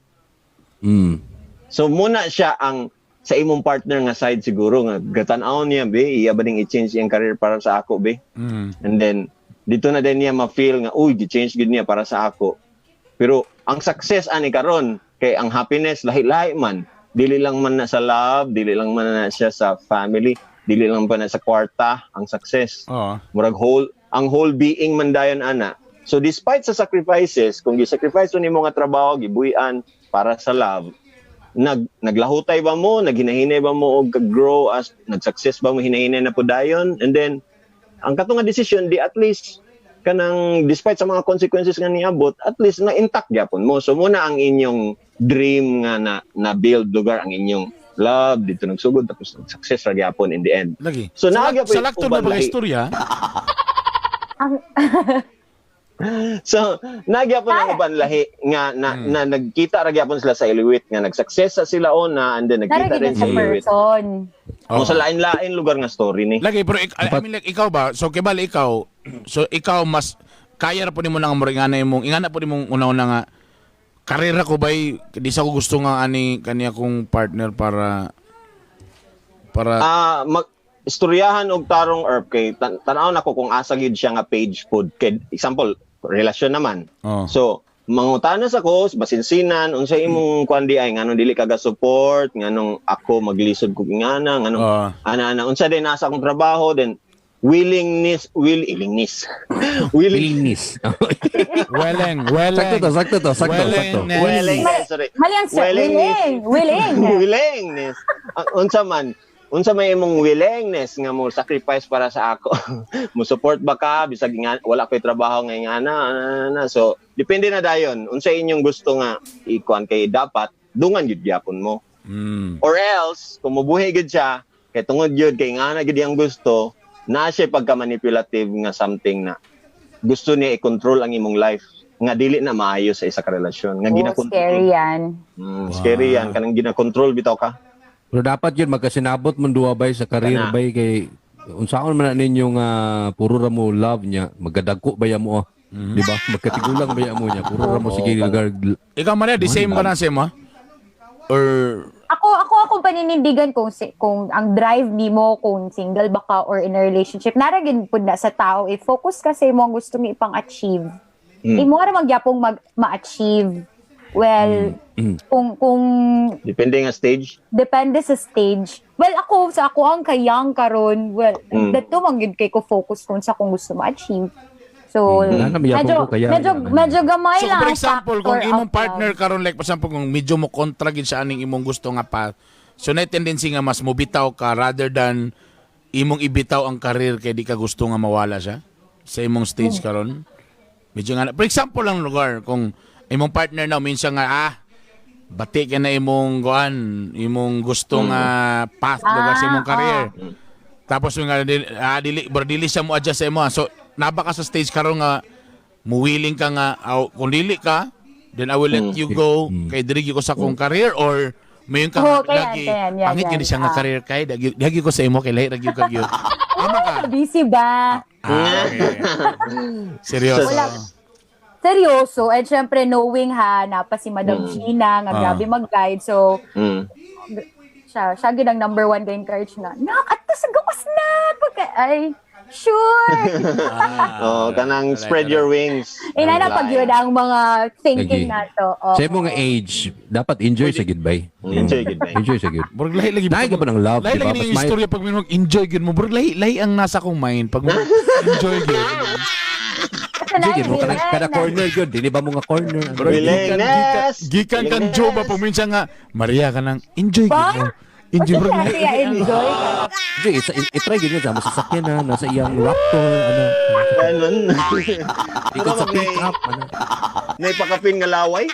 So muna siya ang sa imong partner nga side siguro nga gatan-aw niya be, iya ba ning i-change iyang career para sa ako be. And then dito na din niya ma-feel nga uy, gi-change gid niya para sa ako. Pero ang success ani karon kay ang happiness lahi-lahi man. Dili lang man na sa love, dili lang man na siya sa family, dili lang pa na sa kwarta ang success. Oo. Murag whole ang whole being man dayon ana. So despite sa sacrifices, kung gi-sacrifice nimo nga trabaho, gibuy-an para sa love, naglahutay ba mo, naghinahinay ba mo og grow as nag-success ba mo, hinahinay na po dayon, and then ang kato nga decision di at least kanang despite sa mga consequences nga niabot, at least na intact gyapon mo. So muna ang inyong dream nga na na build lugar ang inyong love dito nagsugod tapos nag-success ra gyapon in the end. Lagi. So, naa gyapon sa lakton na uban ba lahi. istorya? Ang So, nagyapon ang uban lahi nga na, na nagkita ra gyapon sila sa Iliwit nga nag-success sa sila una and then nagkita Naragid rin sa sa Iliwit. person. Kung sa lain-lain lugar nga story ni. Lagi pero I mean, like, ikaw ba? So kibali ikaw, so ikaw mas kaya ra po nimo nang murag ingana imong ingana po nimong una-una nga karera ko bay di sa ko gusto nga ani kaniya kong partner para para Ah, mag istoryahan og tarong erp kay tan-aw nako kung asa gyud siya nga page pod kay example relasyon naman. Oh. So, mangutanas ako basinsinan unsa imong kuan di ay nganong dili ka ga-support, nganong ako maglisod kog ingana, nganong ana-ana unsa din nasa akong trabaho, then willingness will willingness willing Willingness. Weleng, weleng. Sakto to, sakto to, sakto, sakto. Willingness. willingness, sorry. Mali ang sir. Willingness. Willing. Willing. Willingness. Ang unsa man, unsa may imong willingness nga mo sacrifice para sa ako. Mo support ba ka bisag nga, wala ko'y trabaho nga ingana, ana, ana. So, depende na dayon unsa inyong gusto nga ikuan kay dapat dungan gyud gyapon mo. Or else kung mobuhi gyud siya kay tungod gyud kay ingana gyud iyang gusto, na siya pagka manipulative nga something na gusto niya i-control ang imong life nga dili na maayo sa isa ka relasyon nga Oh, gina-control. scary yan. Scary yan kanang gina-control bitaw ka. Pero dapat yun magkasinabot man duwa bay sa career Kana. bay kay unsaon man na ninyo nga puro ra mo love niya, magadagko ba ya mo ah? Di ba? Magkatigulang ba ya mo niya? Puro ra mo sige lugar. Ikaw Maria, the same ka na same ha? Or Ako akong paninindigan kung kung ang drive nimo kung single ba ka or in a relationship, naragin pud na sa tao i-focus ka sa imo ang gusto mo ipang-achieve. Imo ra magyapong ma-achieve. Well, kung Depende nga stage. Depende sa stage. Well, ako sa ako ang kayang karon, well, dato man gyud kay ko focus kung sa kung gusto ma-achieve. So, Wala na, mayabang medyo, ko kaya. medyo, medyo gamay So lang for ang example, kung factor imong of partner love. karon, like for example kung medyo mo kontra gid sa aning imong gusto nga path. So na tendency nga mas mobitaw ka rather than imong ibitaw ang career kay di ka gusto nga mawala siya sa imong stage karon. Medyo nga for example lang lugar kung imong partner na minsan nga bati ka na imong kuan, imong gusto nga path lugar sa imong career. Tapos yung nga dili bro, dili siya mo adjust sa imo. So naba ka sa stage karon nga muwiling ka nga aw, kung dili ka then I will let you go kay diri gyud ko sa akong career or mayon ka Oo, nga kayan, lagi kayan, yan, pangit yan. gyud siya nga career kay dagi ko sa imo kay lahi ra gyud ka gyud. Ama ka. Busy ba? Ah, okay. Seryoso. Wala. Seryoso. And syempre, knowing ha, na pa si Madam Gina, nga grabe mag-guide. So, siya gyud ang number one ga encourage na, Nak, ato sa gawas na! Pagka, ay, sure! Oh, kanang Alright, spread your wings. Ina na pag yun ang mga thinking Lagi. nato. Oo. Sa imong age, dapat enjoy sa gid bay. Enjoy gid bay. Enjoy sa gid. Murag lahi lagi. Naay ka ba ng love, Lahi di ba? lagi Mas yung may- istorya pag minong enjoy gyud mo. Murag lahi lahi ang nasa akong mind pag mo enjoy gyud. Kasi na, Enjoy gid mo yun, kada, kada na. corner gyud, dili ba mo nga corner? Ano? Bro, gikan gikan Willingness! gikan kang Joe ba pag minsan nga Maria ka nang enjoy gyud Ba? mo. Enjoy bro. Kasi kaya enjoy. Enjoy, i-try gyud niya sa masasakyan na nasa iyang Raptor ano. Ganun. Ikot sa pick up ano. Naipakapin nga laway.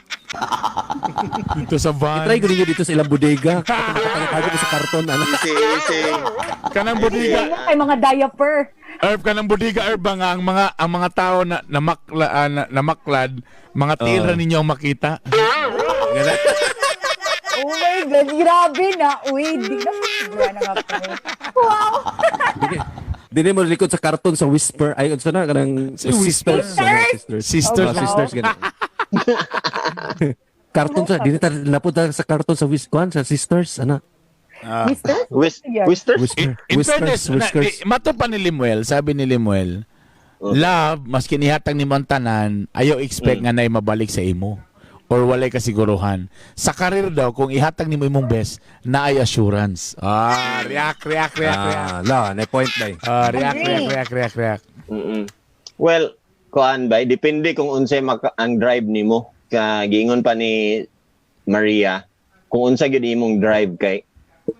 Dito sa van. I-try gyud ninyo dito sa ilang bodega. Nakatago ko sa karton ano. Si si Kanang bodega. Kay mga diaper. Herb kanang bodega herb ba nga ang mga tao na namakla na, namaklad, mga tira ninyo ang makita. Oh my God, grabe na. Uy, di na siguro na nga po. Wow! Dili mo likod sa karton sa whisper ay unsa na kanang Si Whisper. sisters ano, sisters. Sisters. Oh, sisters ganun. Karton sa dili ta napunta sa karton sa kuan sa sisters ana. Mister? Whisters? Whisker, In fairness, whiskers, whiskers. Mato pa ni Limuel, sabi ni Limuel, love, maski nihatag ni ang tanan, ayaw expect nga na'y mabalik sa imo or walay kasiguruhan. Sa career daw, kung ihatag nimo imong best, naay assurance. Ah, react, react, react, react. Ah, la, na point day. Ah, react, Agree. react, react, react, react. Well, kuan ba, depende kung unsay ang drive nimo. Ka giingon pa ni Maria, kung unsa gyud imong drive kay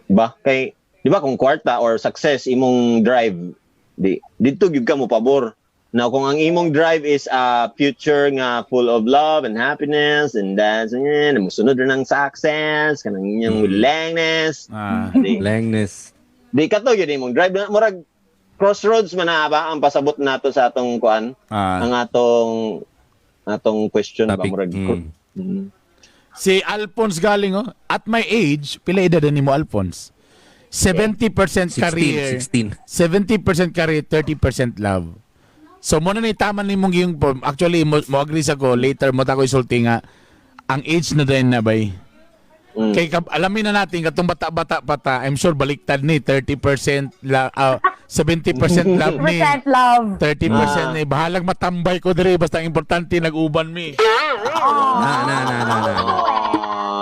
ba kay di ba kung kwarta or success imong drive, di didto gyud ka mo pabor. Now kung ang imong drive is a future nga full of love and happiness and dance and musunod rin ang success kanang inyong willingness, di, Langness. di kato gyud imong drive. Murag crossroads man na ba ang pasabot nato sa atong kuan, ang atong atong question ba, Topic. murag Si Alphonse galing, oh. At my age, pila edad na nimo, Alphonse? 70% 16, career. 16. 70% career, 30% love. So mo na ni tama nimong yung form. Actually mo agree sa ko later mo ta ko isulti nga ang age na din na bay. Kay alamin na natin katong bata-bata pa ta, I'm sure baliktad ni 30% 70% love ni Percent love. 30% ni bahalag matambay ko dire, basta ang importante nag-uban mi. Na, na, na, na, na.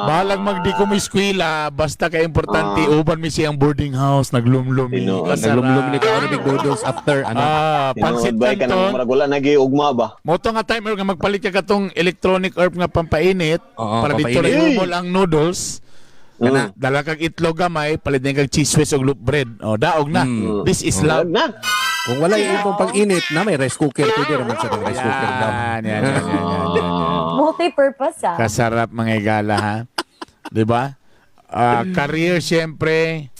Bahalag magdi ko mi eskwela, basta kay importante uban mi siyang boarding house, naglumlum mi. Tinuod. Kasarap. Naglumlum ni ka big noodles after ano. Ah, pansit Tinuod ba ka nang canton. murag wala nagi ugma ba? Mo to nga time nga magpalit ka katong electronic herb nga pampainit Oo, para dito pampainit. na ang noodles. Kana. Dala kag itlog gamay, palit din kag cheese whiz ug loop bread. O daog na. This is love. Love na. Kung wala yung imong pag-init na may rice cooker, pwede raman sa rice cooker daw. Yan, yan, yan, yan, yan, yan, yan. Multi-purpose ah. Kasarap mga igala ha. 'Di ba? Ah, career siyempre.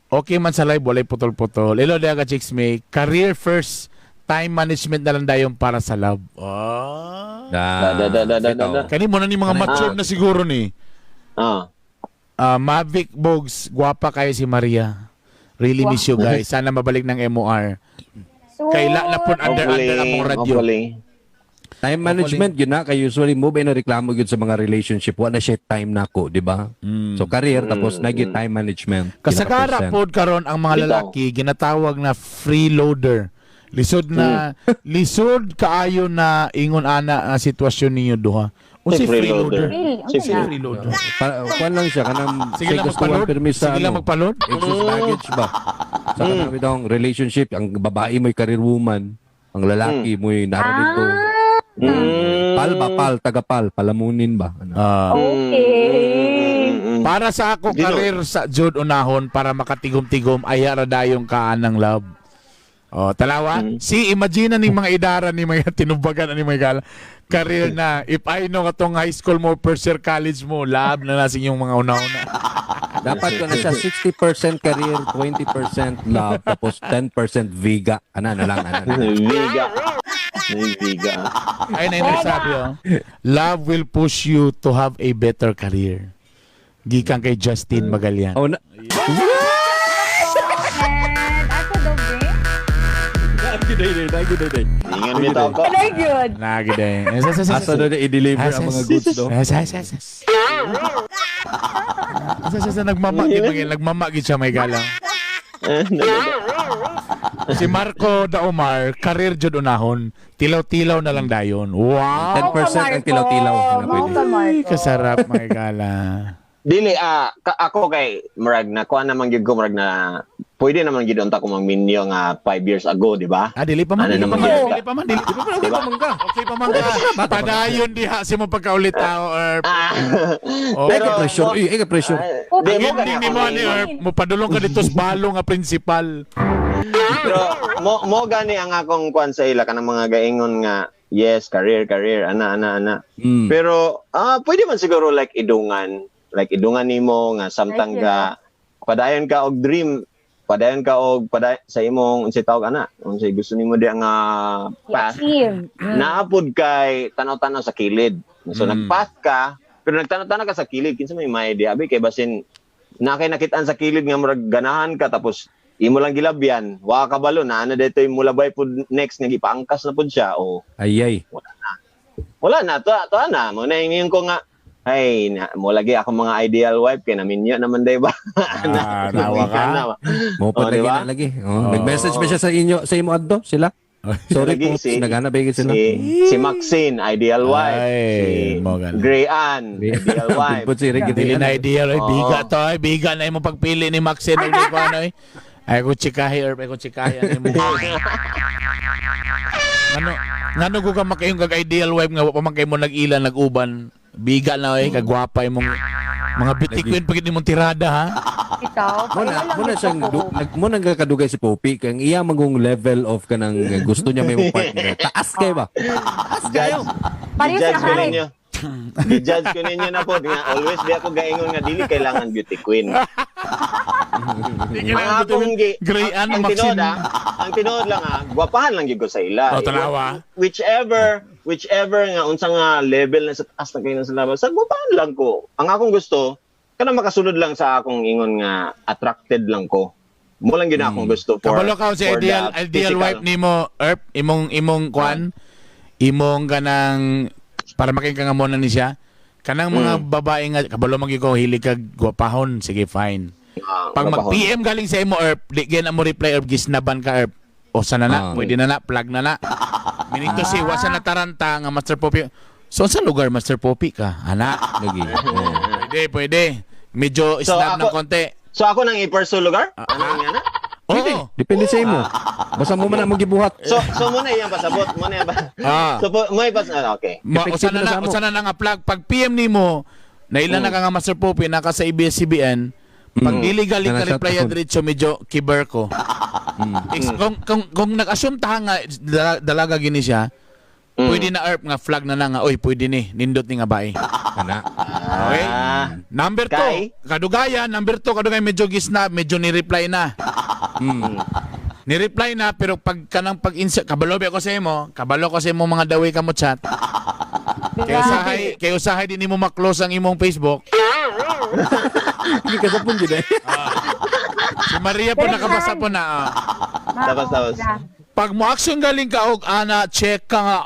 Okay man sa live, walay putol-putol. Hello diha ka chicks may career first, time management na lang dayon para sa love. Oh. Da, Da, da, da, da, da, da. Kani mo na ni mga mature na siguro ni. Ah, Mavic Bogs, guwapa kayo si Maria. Really miss you guys. Sana mabalik ng MOR. So, Kaila na po under under among radyo. Hopefully. Time management yun na kay usually mo ba na reklamo gyud sa mga relationship, wa na siya time nako, di ba? So career tapos nagi time management. Kasagara Pila ka pod karon ang mga Bitaw. lalaki ginatawag na freeloader. Lisod na lisod kaayo na ingon ana ang sitwasyon ninyo duha. Unsa Si freeloader? freeloader. Really? Si Ano na? Freeloader. Kuan lang siya kanang Sige lang gusto magpalod. permis sa Sige lang ano, magpalod. excess baggage ba? Sa kanang bitong relationship, ang babae mo'y career woman, ang lalaki mo'y nara dito. Pal ba pal tagapal palamunin ba? Ano? Ah. Okay. Para sa ako Dino. career sa jud unahon para makatigom-tigom ay ra dayong kaan ng love. Oh, talawa. Si imagine ni mga idara ni mga tinubagan ni mga gala. Career na if I know katong high school mo, first year college mo, love na nasing yung mga una-una. Dapat ko na siya 60% career, 20% love, tapos 10% viga. Ana na lang, ana na. lang. Viga. May Viga. Ay na yung nagsabi, oh. Love will push you to have a better career. Gikan kay Justin Magallan. Oh, na, And ako daw, babe. Ingan bitaw ko. Very good. Lagi din. Asa na i-deliver ang mga goods do? Asa nagmama gid nagmama gid siya may galang. Si Marco Daomar, career jud unahon, tilaw-tilaw na lang dayon. Wow! 10% ang tilaw-tilaw. Ano Mao pwede. ka, Ay, Marco. kasarap mga gala. Dili ako kay murag na kuan naman gyud ko, murag na pwede naman gyud unta ko magminyo nga 5 years ago, di ba? Ah, dili pa man, Ano dili pa naman man, yun? dili pa man, dili pa man. Di ba? Okay pa man ka. Padayon diha si mo pagkaulit tao or Oh, Ay, ka pressure. Ay, ka pressure. Di Ang mo ending ni mo gani ni ako Erp, mo padulong ka dito sa balo nga principal. Pero mo mo gani ang akong kuan sa ila kanang mga gaingon nga yes, career, career, ana ana ana. Pero pwede man siguro like idungan nimo nga samtang Right, ka padayon ka og dream, padayon ka og paday sa imong unsay tawag ana, unsay gusto nimo diha nga path. Achieve. Naapod kay tanaw-tanaw sa kilid. So nagpath ka, pero nagtanaw-tanaw ka sa kilid, kinsa may may idea abi kay basin na kay nakitaan sa kilid nga murag ganahan ka tapos imo lang gilabyan, wa ka balo na ana dito yung mulabay pud next nga gipaangkas na pud siya o Ay, ay. wala na to to na mo na ingon ko nga Ay, na, mo lagi ako mga ideal wife kay naminyo naman day ba? Ah, nawa ka. Mo pa Oh, lagi di ba? na lagi. Oh, nag-message ba siya sa inyo sa imo adto sila? Sorry Lagi po, naghanap ba sila? Si Maxine, ideal wife. Ay, Si mo gani. Gray Ann, ideal wife. Pud si Ricky Dili na ideal oy, Oo. biga to ay, biga na imong pagpili ni Maxine og ni kuan oy. Ay ko tsikahi or ay ko tsikahi ano imo. Ngano ngano ko ka makayong kag ideal wife nga wa pa man kay mo nag-ila nag-uban. Biga na oy, kagwapa imong mga beauty queen pagid nimong tirada ha. Ikaw, Mo na, pareho lang mo na din siyang ako. mo na kadugay si Poppy kay ang iya mangong level of kanang gusto niya may partner. Taas kay ba? Taas kayo. Pareho Judge sa ko height. ninyo. Gi-judge ko ninyo na po nga always di ako gaingon nga dili kailangan beauty queen. Di Ang akong gi Gray Ann, ang tinuod Maxine. ang tinuod lang gwapahan lang gyud ko sa ila. Oh, tanawa. Whichever whichever nga unsa nga level na sa taas na kayo sa labas, sa gwapahan lang ko. Ang akong gusto kana makasulod lang sa akong ingon nga attracted lang ko. Mo lang gyud na akong gusto for Kabalo ka sa for ideal the ideal physical. wife nimo, Erp, imong imong kuan, imong kanang para making ka nga mo na ni siya. Kanang mga babae nga kabalo man gyud ko hilig kag gwapahon, sige fine. Ah, Pag gwapahon. mag-PM galing sa imo Erp, di gyud na mo reply Erp, gisnaban ka Erp. O sana na, pwede na na, plug na na. Meaning to say, wasa na taranta nga Master Poppy. So sa lugar Master Poppy ka? Ana. Lagi. Oh. Pwede, pwede. Medyo So, snap ng konti. So ako nang i-pursue lugar? Ano nga na? Oo. Depende sa imo. Basta mo man ang gibuhat. So so mo na iyang pasabot, mo na iyang So po, mo ipas okay. Ma, Effective usa na na na, sa amo. usa na na nga plug. Pag PM nimo, naila na ka nga Master Poppy, naka sa ABS-CBN, pag dili galing ka Nana reply shutdown. diretso medyo kiber ko. Kung nag-assume ta nga dalaga gini siya, pwede na erp nga flag na na nga, oy pwede ni, nindot ni nga bae. Kana. Okay? Ah, Number 2, Kay? kadugayan, number 2, kadugayan medyo gisna, medyo ni-reply na. Ni-reply na pero pag kanang pag-insert, kabalo ba ako sa imo, kabalo ko sa imo mga daway ka mo chat. Kay usahay din nimo ma-close ang imong Facebook. Hindi ka sa pun jud eh. Si Maria po Pero nakabasa saan? po na. Tapos, tapos. Pag mo action galing ka og ana check ka nga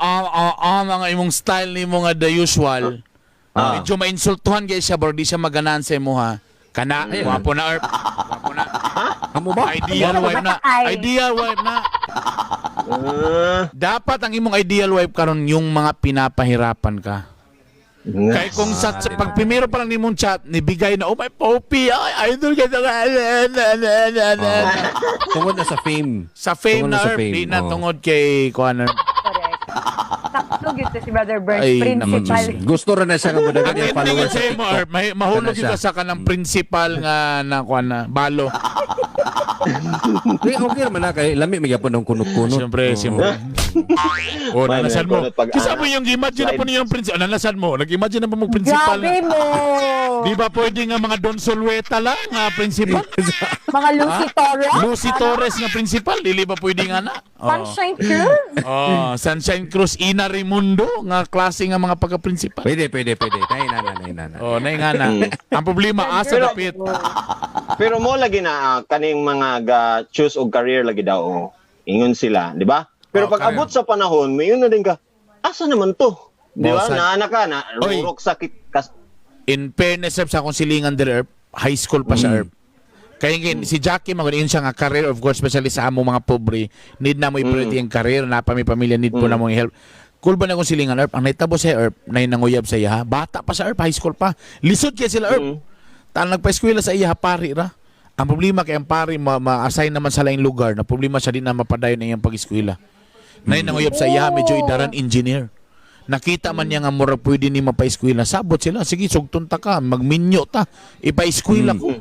nga imong style nimo nga the usual. Medyo mainsultuhan kay siya bro, di siya maganahan sa imo ha. Kana, gwapo na erp. Gwapo na. Amo ba? Ideal wife na. Ay. Ideal wife na. Dapat ang imong ideal wife karon yung mga pinapahirapan ka. Kay kung sa pag primero pa lang nimong chat, nibigay na, oh my Poppy, ay, idol ka na. Ah. Tungod na sa fame. Sa fame Tungod na, na sa Erp, fame, di na oo. tungod kay kuan Erp. Correct. Sakto gyud to si Brother Burns, Ay, naku, principal. Diyos. Gusto ra na siya nga modagan Ang yung ending followers sa sa imo, TikTok. Erp, may, mahulog Kana yun ka siya. sa kanang principal nga na kuan na balo. Di, okay naman na kay lami magyapon ang kunot-kunot. Siyempre, siyempre. Oh, May nanasan mo. kunot pag- Kisa mo yung imagine na po Slide. niyo yung principal. Nanasan mo. Nag-imagine na po mo principal. Grabe mo! Di ba pwede nga mga Don Solweta lang nga principal? Mga Lucy Torres? Lucy Torres nga principal, dili ba pwede nga na? Oh. Sunshine Cruz? Oh, Sunshine Cruz, Ina Raimundo nga klase nga mga pagka-principal. Pwede, pwede, pwede. Nay, na, na, nay, na, na. Oh, nay nga na. Ang problema asa Pero- dapit. Pero mo lagi na kaning mga ga choose og career lagi daw. Oh. Ingon sila, di ba? Pero Oh, pag abot sa panahon, may na din ka. Asa naman to? Di ba? Bosan. Naana ka na Oy. rurok sakit kas In fairness Erp, sa akong silingan dire Erp, high school pa siya Erp. Kaya si Jackie magun siya nga career of course especially sa among mga pobre need na mo i-priority ang career na pa may pamilya need po na mo i-help. Cool ba na akong silingan Erp? Ang nahitabo sa Erp na nanguyab sa iya ha? Bata pa sa Erp, high school pa. Lisod kay sila Erp. Tan nagpa-eskwela sa iya ha, pari ra. Ang problema kay ang pari ma-assign naman sa laing lugar na problema siya di na mapadayon ang iyang pag-eskwela. Nay nanguyab sa iya medyo idaran engineer. Nakita man niya nga mura pwede ni mapaeskwela. Sabot sila, sige sugton ta ka, magminyo ta. Ipaeskwela ko.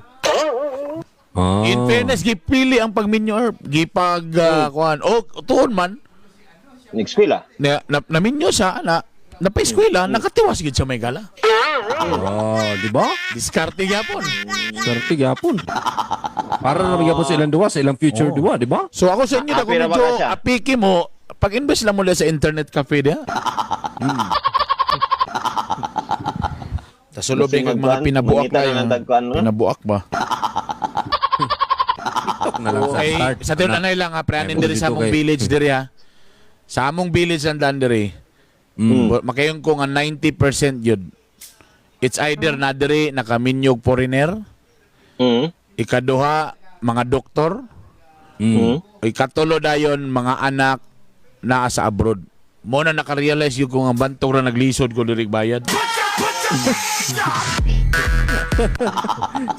Ah. In fairness, gipili ang pagminyo Erp. Gipag kuan. O tuon man Nag-eskwela. na, na, naminyo siya na napaeskwela, nakatiwas gid siya may gala. Oh, di ba? Diskarte gyapon. Swerte gyapon. Para na magyapon sa ilang duwa, sa ilang future duwa, di ba? So ako sa inyo, Ah, kung pira ba medyo ka siya? apiki mo, pag-invest lang mo lang sa internet cafe diha. Tas sulod Kasi kag mga magkuan, pinabuak mangita na na ng tagkuan, no? Pinabuak ba? TikTok na lang sa Okay, start. sa tiyon anay lang ha, pre, anin Ay, diri sa dito among kay- village diri ha. Sa among village andan diri. Makayon ko nga 90% yun. It's either na diri nakaminyog foreigner, ikaduha mga doktor, ikatulo dayon mga anak naa sa abroad. Mo na nakarealize yung kung ang bantog ra naglisod ko diri bayad.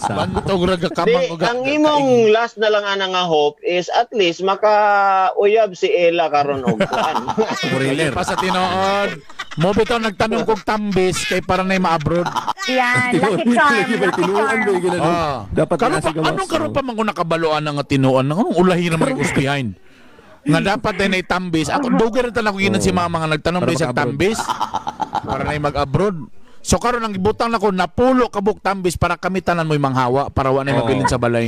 Bantog ra Di, gakamang ko ang imong last na lang ana nga hope is at least makauyab si Ella karon og kuan. Foreigner. Pa sa tinuod. Mo bitaw nagtanong kog tambis kay para na ma-abroad. Yan, lucky charm. Lagi ba Lucky tinuan charm. ba yung ganun? Ah. Dapat karon na pa, gawas. anong karon pa man ko nakabaloan nga tinuan? Anong ulahi naman yung behind? Nga dapat din ay tambis. Ako dugay ra talaga ko ginan si mama nga nagtanong Para din sa maka-abroad. tambis para na mag-abroad. So karon ang gibutang nako napulo ka buok tambis para kami tanan mo'y manghawa para wa na Oo. mabilin sa balay.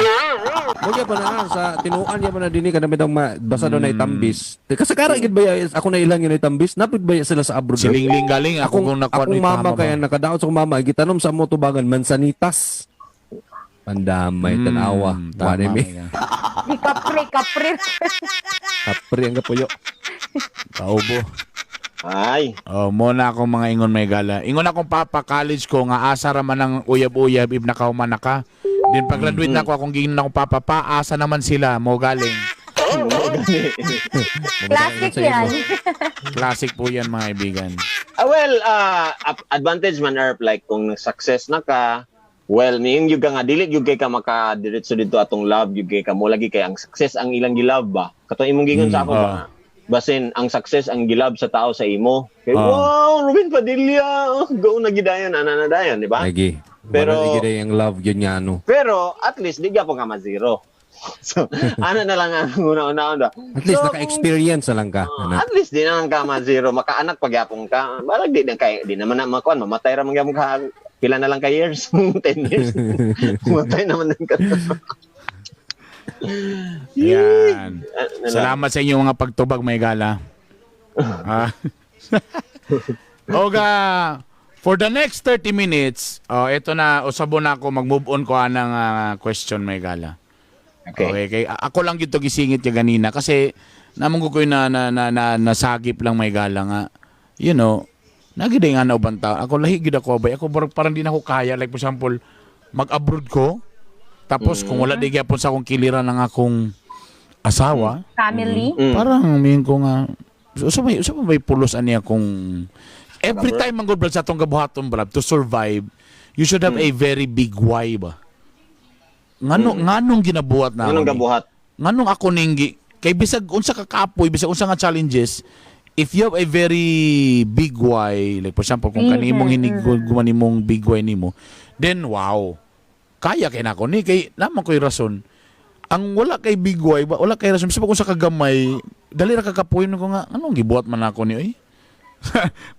Mo gyud pa na sa tinuan gyud pa na dinhi kanami daw basta daw na tambis. Kasakara gid ba ya- ako na ilang yun ay tambis? Napit ba ya sila sa abroad? Si Lingling galing ako Akong, kung nakuha akong ni mama tama ba. kaya nakadaot sa akong mama gitanom sa mo tubangan mansanitas. Pandamay tanawa. Tama Wala mi. ka. Di kapre, kapre. Kapri ang kapuyo. Kaubo. Ay. Oh, mo na akong mga ingon may gala. Ingon akong papa college ko nga asa ra man ang uyab-uyab if nakauman na ka. Din pag-graduate na ako akong giingnon akong papa pa asa naman sila mo galing. Classic yan. Classic po yan, mga kaibigan. Ah, well, advantage man Erp, like kung success na ka, well, niing yung ka nga dili gyud kay ka makadiretso dito atong love gyud kay ka mo lagi kay ang success ang ilang gilove ba. Katong imong gingon sa ako ba. Basin ang success ang gilove sa tao sa imo. Kay wow, Ruben Padilla, oh, go na gidayon ana na dayon, di ba? Lagi. Pero- Pero ang love yun nga ano. Pero at least di gyapon ka ma-zero. So, ana na lang ang una-una ba. At least So, naka-experience na lang ka. Ana. At least di na lang ka ma-zero. Makaanak pag yapon ka. Balag di na kay di naman na makuan mamatay ra man gyapon ka pila na lang ka years. 10 years. Matay naman din ka. Yan. Ano na lang. Salamat sa inyong mga pagtubag may gala. Ah. Oga, for the next 30 minutes, oh, ito na, usabo na ako, mag-move on ko anang question may gala. Okay. Okay, kay ako lang gito gisingit niya ganina kasi namong ko na na na, na nasagip lang may gala nga. Nagiday nga na ubang tao. Ako lahi gid ako bay. Ako parang di na ako kaya, like for example, mag-abroad ko tapos kung wala di gyapon sa akong kiliran ng akong asawa, Family. Parang miin ko nga usa may pulos ani akong every time man gud brad sa atong gabuhaton brad to survive, you should have a very big why ba. Ngano nganong ginabuhat na Anong ako ni? gabuhat? Nganong ako ning kay bisag unsa ka kapoy, bisag unsa nga challenges, if you have a very big why, like for example kung kanimong hinig guman nimong big why nimo, then wow, kaya kay nako ni kay naman ko'y rason. Ang wala kay big why ba, wala kay rason bisag kung sa kagamay, dali ra ka kapoy ko nga anong gibuhat man ako ni oy.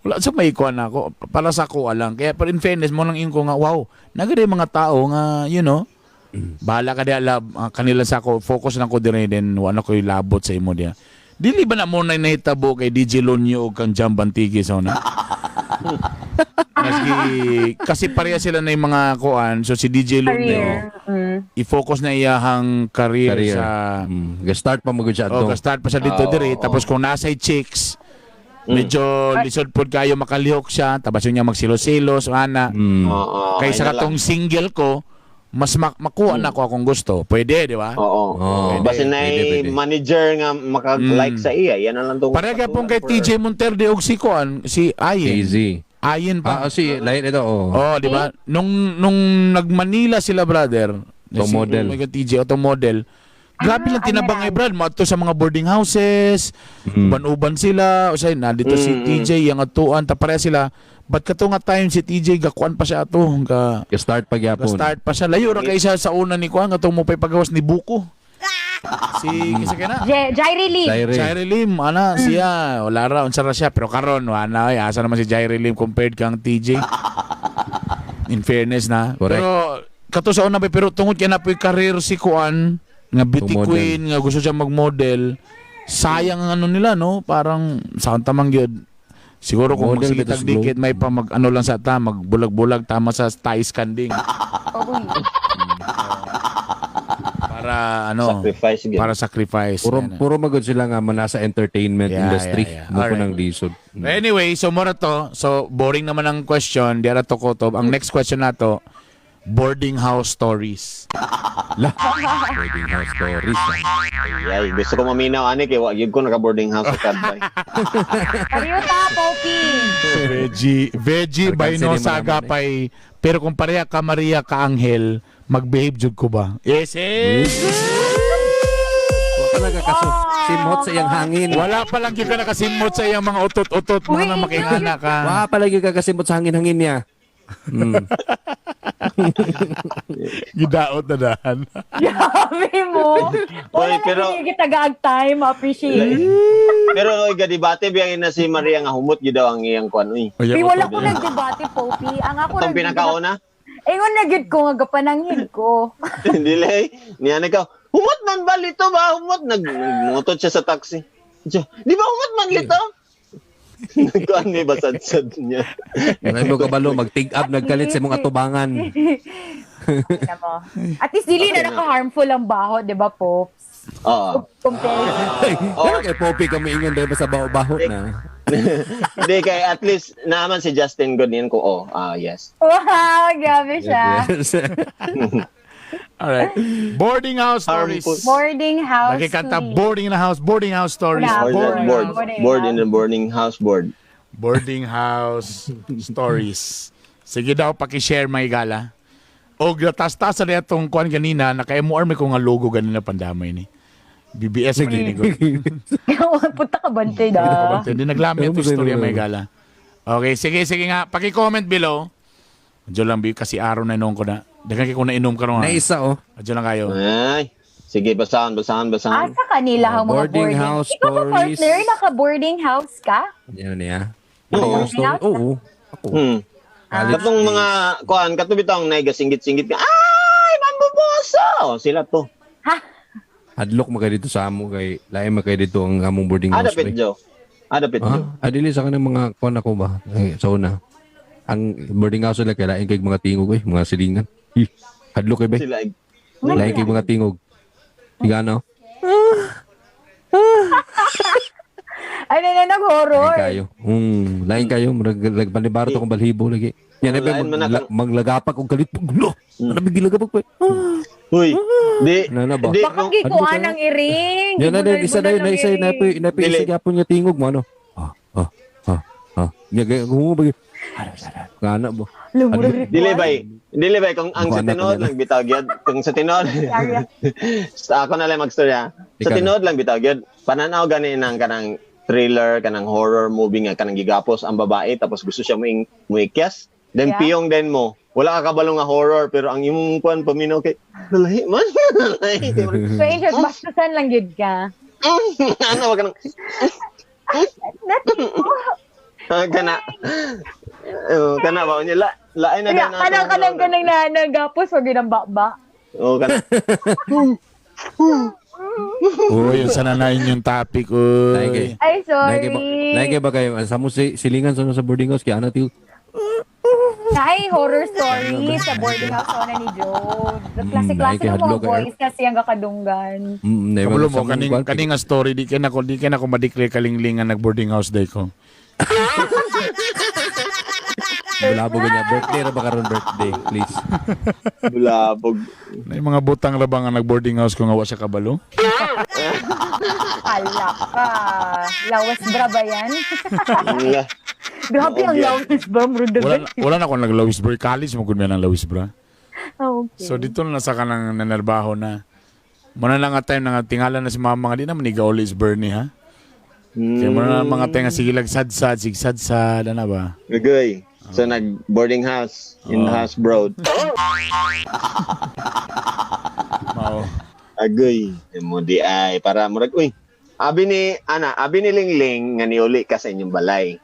Wala sa may kuan ako para sa ako alang kaya, pero in fairness mo lang ingon ko nga wow, nagade mga tao nga bahala ka di love, kanila sa ako focus lang ko dire, then wala ko'y labot sa imo diya. Dili ba na mo na nahitabo kay DJ Lonyo ug kang Jam Bantigi sa una? Maski, kasi pareha sila na yung mga kuan. So si DJ Lonyo, Career. I-focus na iyahang career, Career. sa Ga-start pa magud siya Oh, ato. start pa siya dito diri tapos kung nasa chicks medyo lisod pod kayo makalihok siya tapos yun niya magsilos-silos ana. Oo. Kaysa ay na lang. katong single ko mas makuha na ako akong gusto. Pwede, di ba? Oo. Oo. Basta na Pwede, pwede. manager nga maka-like sa iya, yan na lang tong Pareha gyapon kay TJ Monterde og si kuan, si Ayen. Easy. Ayen pa. Ah, si lain ito oh. Oh, di ba? Nung nag-Manila sila, brother, Auto si, model. Oh my God, TJ auto model. Grabe lang tinabangay, brad. Maadto sa mga boarding houses, uban-uban sila. O siya, na dito si TJ, yung atuan, ta pareha sila. But kato nga time si TJ gakuan pa siya ato, ga Ga-start pa gyapon. start pa siya. Layo ra kay siya sa una ni kuan katong mo pa'y pagawas ni Buko. Si kisa kay na. Jairi Lee. Jairi. Jairi Lim, ana siya, wala ra unsa ra siya pero karon wala oy, asa naman si Jairi Lim compared kang TJ. In fairness na. Correct. Pero kato sa una ba, pero tungod kay na po'y career si Kuan nga beauty Tumodel. queen nga gusto siya mag-model. Sayang ang ano nila no, parang sa tamang gyud. Siguro kung Model magsigitag bitaw dikit may pa mag ano lang sa ta magbulag-bulag tama sa Thai scanding Uy. para ano, Sacrifice gyud. para sacrifice. Puro Yan. puro magod sila nga manasa entertainment industry. Yeah. Mo ko Alright. nang lisod. Anyway, so mura to. So boring naman ang question, di ara to ko to. Ang next question nato, boarding house stories. La. Boarding house stories. Ay, gusto ko maminaw ani kay wa gyud ko naka boarding house sa Kadbay. Pareho ta, Poppy. Veggie, veggie Alkanse by no ni saga malaman eh. pay. Pero kung pareha ka Maria ka Angel, magbehave jud ko ba? Yes, yes. Wa talaga kaso simhot sa iyang hangin. Wala pa lang gyud ka nakasimot sa iyang mga utot-utot mga Uy, na makingana ka. Wa pala gyud ka kasimot sa hangin-hangin niya. Gidaot na dahan. Grabe mo. Oy, Wala pero- na kita time, appreciate. Pero oy gadibate biyang na si Maria nga humot gyud daw ang iyang kuan uy. Di wala ko nagdebate, Poppy. Ang ako Atong pinakauna. Ingon na gyud ko nga gapananghin ko. Dili niya nikaw. Humot man ba lito ba? Humot nag nagmutot siya sa taxi. Siya, di ba humot man lito? Nagkuan ni basad-sad niya. Ngay mo kabalo magtig-up nagkalit sa imong atubangan. Tingnan mo. At least dili na naka-harmful ang baho, di ba, Pops? Oo. Compare. Ay, pero kay Poppy kami ingon dahil sa baho-baho na. Hindi kay at least naaman si Justin good niyan ko. Oh, ah yes. Wow, grabe siya. Yes. Alright. Boarding house stories. Harmful. Boarding house. Nakikanta stories. boarding in the house, boarding house stories. Wala. Board Boarding, board house, Boarding board house. in the boarding house board. boarding house stories. Sige daw paki-share may gala. O tas-tas na itong kuan ganina, naka-MR may ko nga logo ganina pandamay ni. BBS man ni ko. Punta ka bantay da. Hindi naglami ito istorya may gala. Okay, sige sige nga, paki-comment below. Diyo lang bi kasi araw na inom ko na. Daghang kay ko na inom karon. Na isa oh. Diyo lang kayo. Ay. Sige, basahan, basahan, basahan. Asa kanila ang mga Boarding boarding house Ikaw ba, stories. partner, naka-boarding house ka? Yan niya. Oo. Boarding house story. Oo. Ako. College Katong mga kuan kato bitong nay gasinggit-singgit ka. Ay, mambuboso. Sila to. Hadlok mo kay dito sa amo kay lain man kay dito ang among boarding Ah, house. dapit bay. Jo. Ah, dapit Jo. Ah, adili sa kanang mga kuan ako ba? Ay, sa una. Ang boarding house nila kay lain kay mga tingog eh, mga silingan. Ih, hadlok kay bay. Sila Lain kay mga tingog. Igano? Ay, na, nag-horror. Lain kayo. Lain kayo murag nagpanibaro to kong balhibo lagi. Yan ay Lain man na kang- maglagapak og kalit puglo. Ano bigilagapak pa? Uy, di Ano na ba? di Baka kung- gikuan ang iring. Yan na din, isa na yun, na isa na isa na Dili. isa gyapon nga tingog mo ano. Ah, ah, ah, ah. Nya gay kung ba Ngana mo. Dili bay. Dili bay kung ang Kuan sa na, tinuod kuan na. lang bitaw gyud, kung sa tinuod. Sa ako na lang magstorya. Sa Ikaw na. tinuod lang bitaw gyud. Pananaw gani nang kanang thriller, kanang horror movie nga kanang gigapos ang babae tapos gusto siya muing muikyas. Then piyong din mo. Wala ka kabalo nga horror pero ang imong kuan paminaw kay lalahi man. Lalahi kay murag, So, in short, bastusan lang yun ka. ano ba kanang Ah, kana. Oh, kana ba unya la lain na Kaya, din kanang kanang kanang na nagapos o ginambaba. Oh, kana. Uy, yun sana na yun yung topic. Lain kay. Uy. Ay, sorry. Lain kay ba kayo sa mo si silingan sa sa boarding house kay ana tiyo. Ay, horror story sa boarding house na ni Joe. The klase-klase naay kay ng mga hadlok, eh. boys kasi ang kakadunggan. Kabulo mo, kaning, kaning nga story, di kay nako, di kay nako madeclare kalinglingan nag boarding house day ko. Bulabo ganyan. Birthday ra ba karon birthday, please. Bulabog. Na yung mga butang ra ba nga nag boarding house ko nga wa siya kabalo? Hala ka. Lawas bra ba yan? Nga. Grabe ang Oo, lawas bra. Murag Wala, wala na akong naglawis bra. College mo gud ng lawis bra. Okay. So dito na sa kanang nanarbaho na. Muna lang nga time na nga tingala na si mama nga di naman igauli is Bernie ha. Kaya muna na mga time nga sige lag sad-sad, sig sad-sad, ano ba? Agoy. So nag boarding house in house bro. Mao. Agoy. Mo di ay para murag uy. Abi ni ana, abi ni Lingling nga niuli ka sa inyong balay.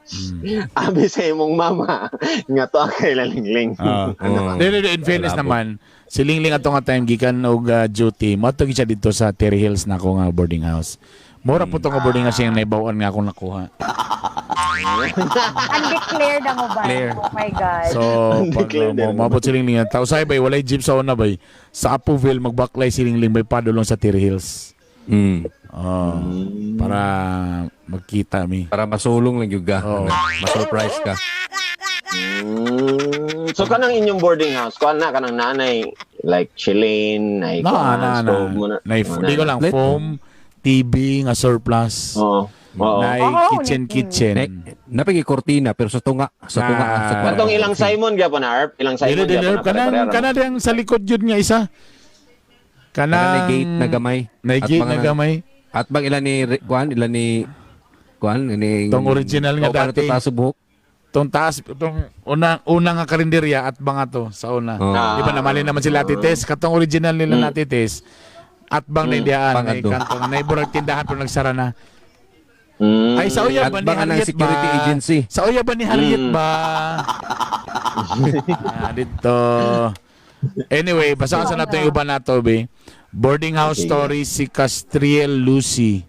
Abi sa imong mama nga to kay Lingling. Ah. Oh. Dili, dili, in fairness naman, si Lingling ato nga time gikan og duty, moadto gyud siya dito sa Terry Hills na ako nga boarding house. Mura po to nga boarding house yung naibawan nga akong nakuha. Undeclared ang uban. Clear. Oh my God. So, pag Declare mo mabot si Lingling, tao say bay walay jeep sa una bay. Sa Apoville magbaklay si Lingling bay padulong sa Tiri Hills. Oh, para magkita mi. Para masulong lang gyud ka. Oo. Ma-surprise ka. So kanang inyong boarding house, kuan na kanang nanay like chilling, ay Na, kuan, na, na. stove mo na. Na, Oh, di ko lang Let- foam, TV nga surplus. Oo. Oo. Na Oo, kitchen kitchen. Napigi kortina pero sa tunga, sa tunga Ah. sa kwarto. Katong ilang Simon gyapon na Arp, ilang Simon Dili dili gyapon na kanang pare-pareha. kanang sa likod yun nga isa. Kanang Kanang may gate na gamay. Na At gate mga na gamay. At bang ilan ni kuan, ilan ni kuan ni Tong original nga dati. Paano to buhok? Tong taas tong una una nga karinderya at banga to sa una. Oo. Di ba namali naman sila Ate Tess? Katong original nila mm. Ate Tess. At bang mm. na Pang may adto. kanto nga neighbor tindahan pero nagsara na. Ay sa uya At ba ni bang anang Harriet security ba? agency? Sa uya ba ni Harriet ba? Ah, dito. Anyway, basta sa nato yung uban nato, be. Boarding house Okay. stories si Castriel Lucy.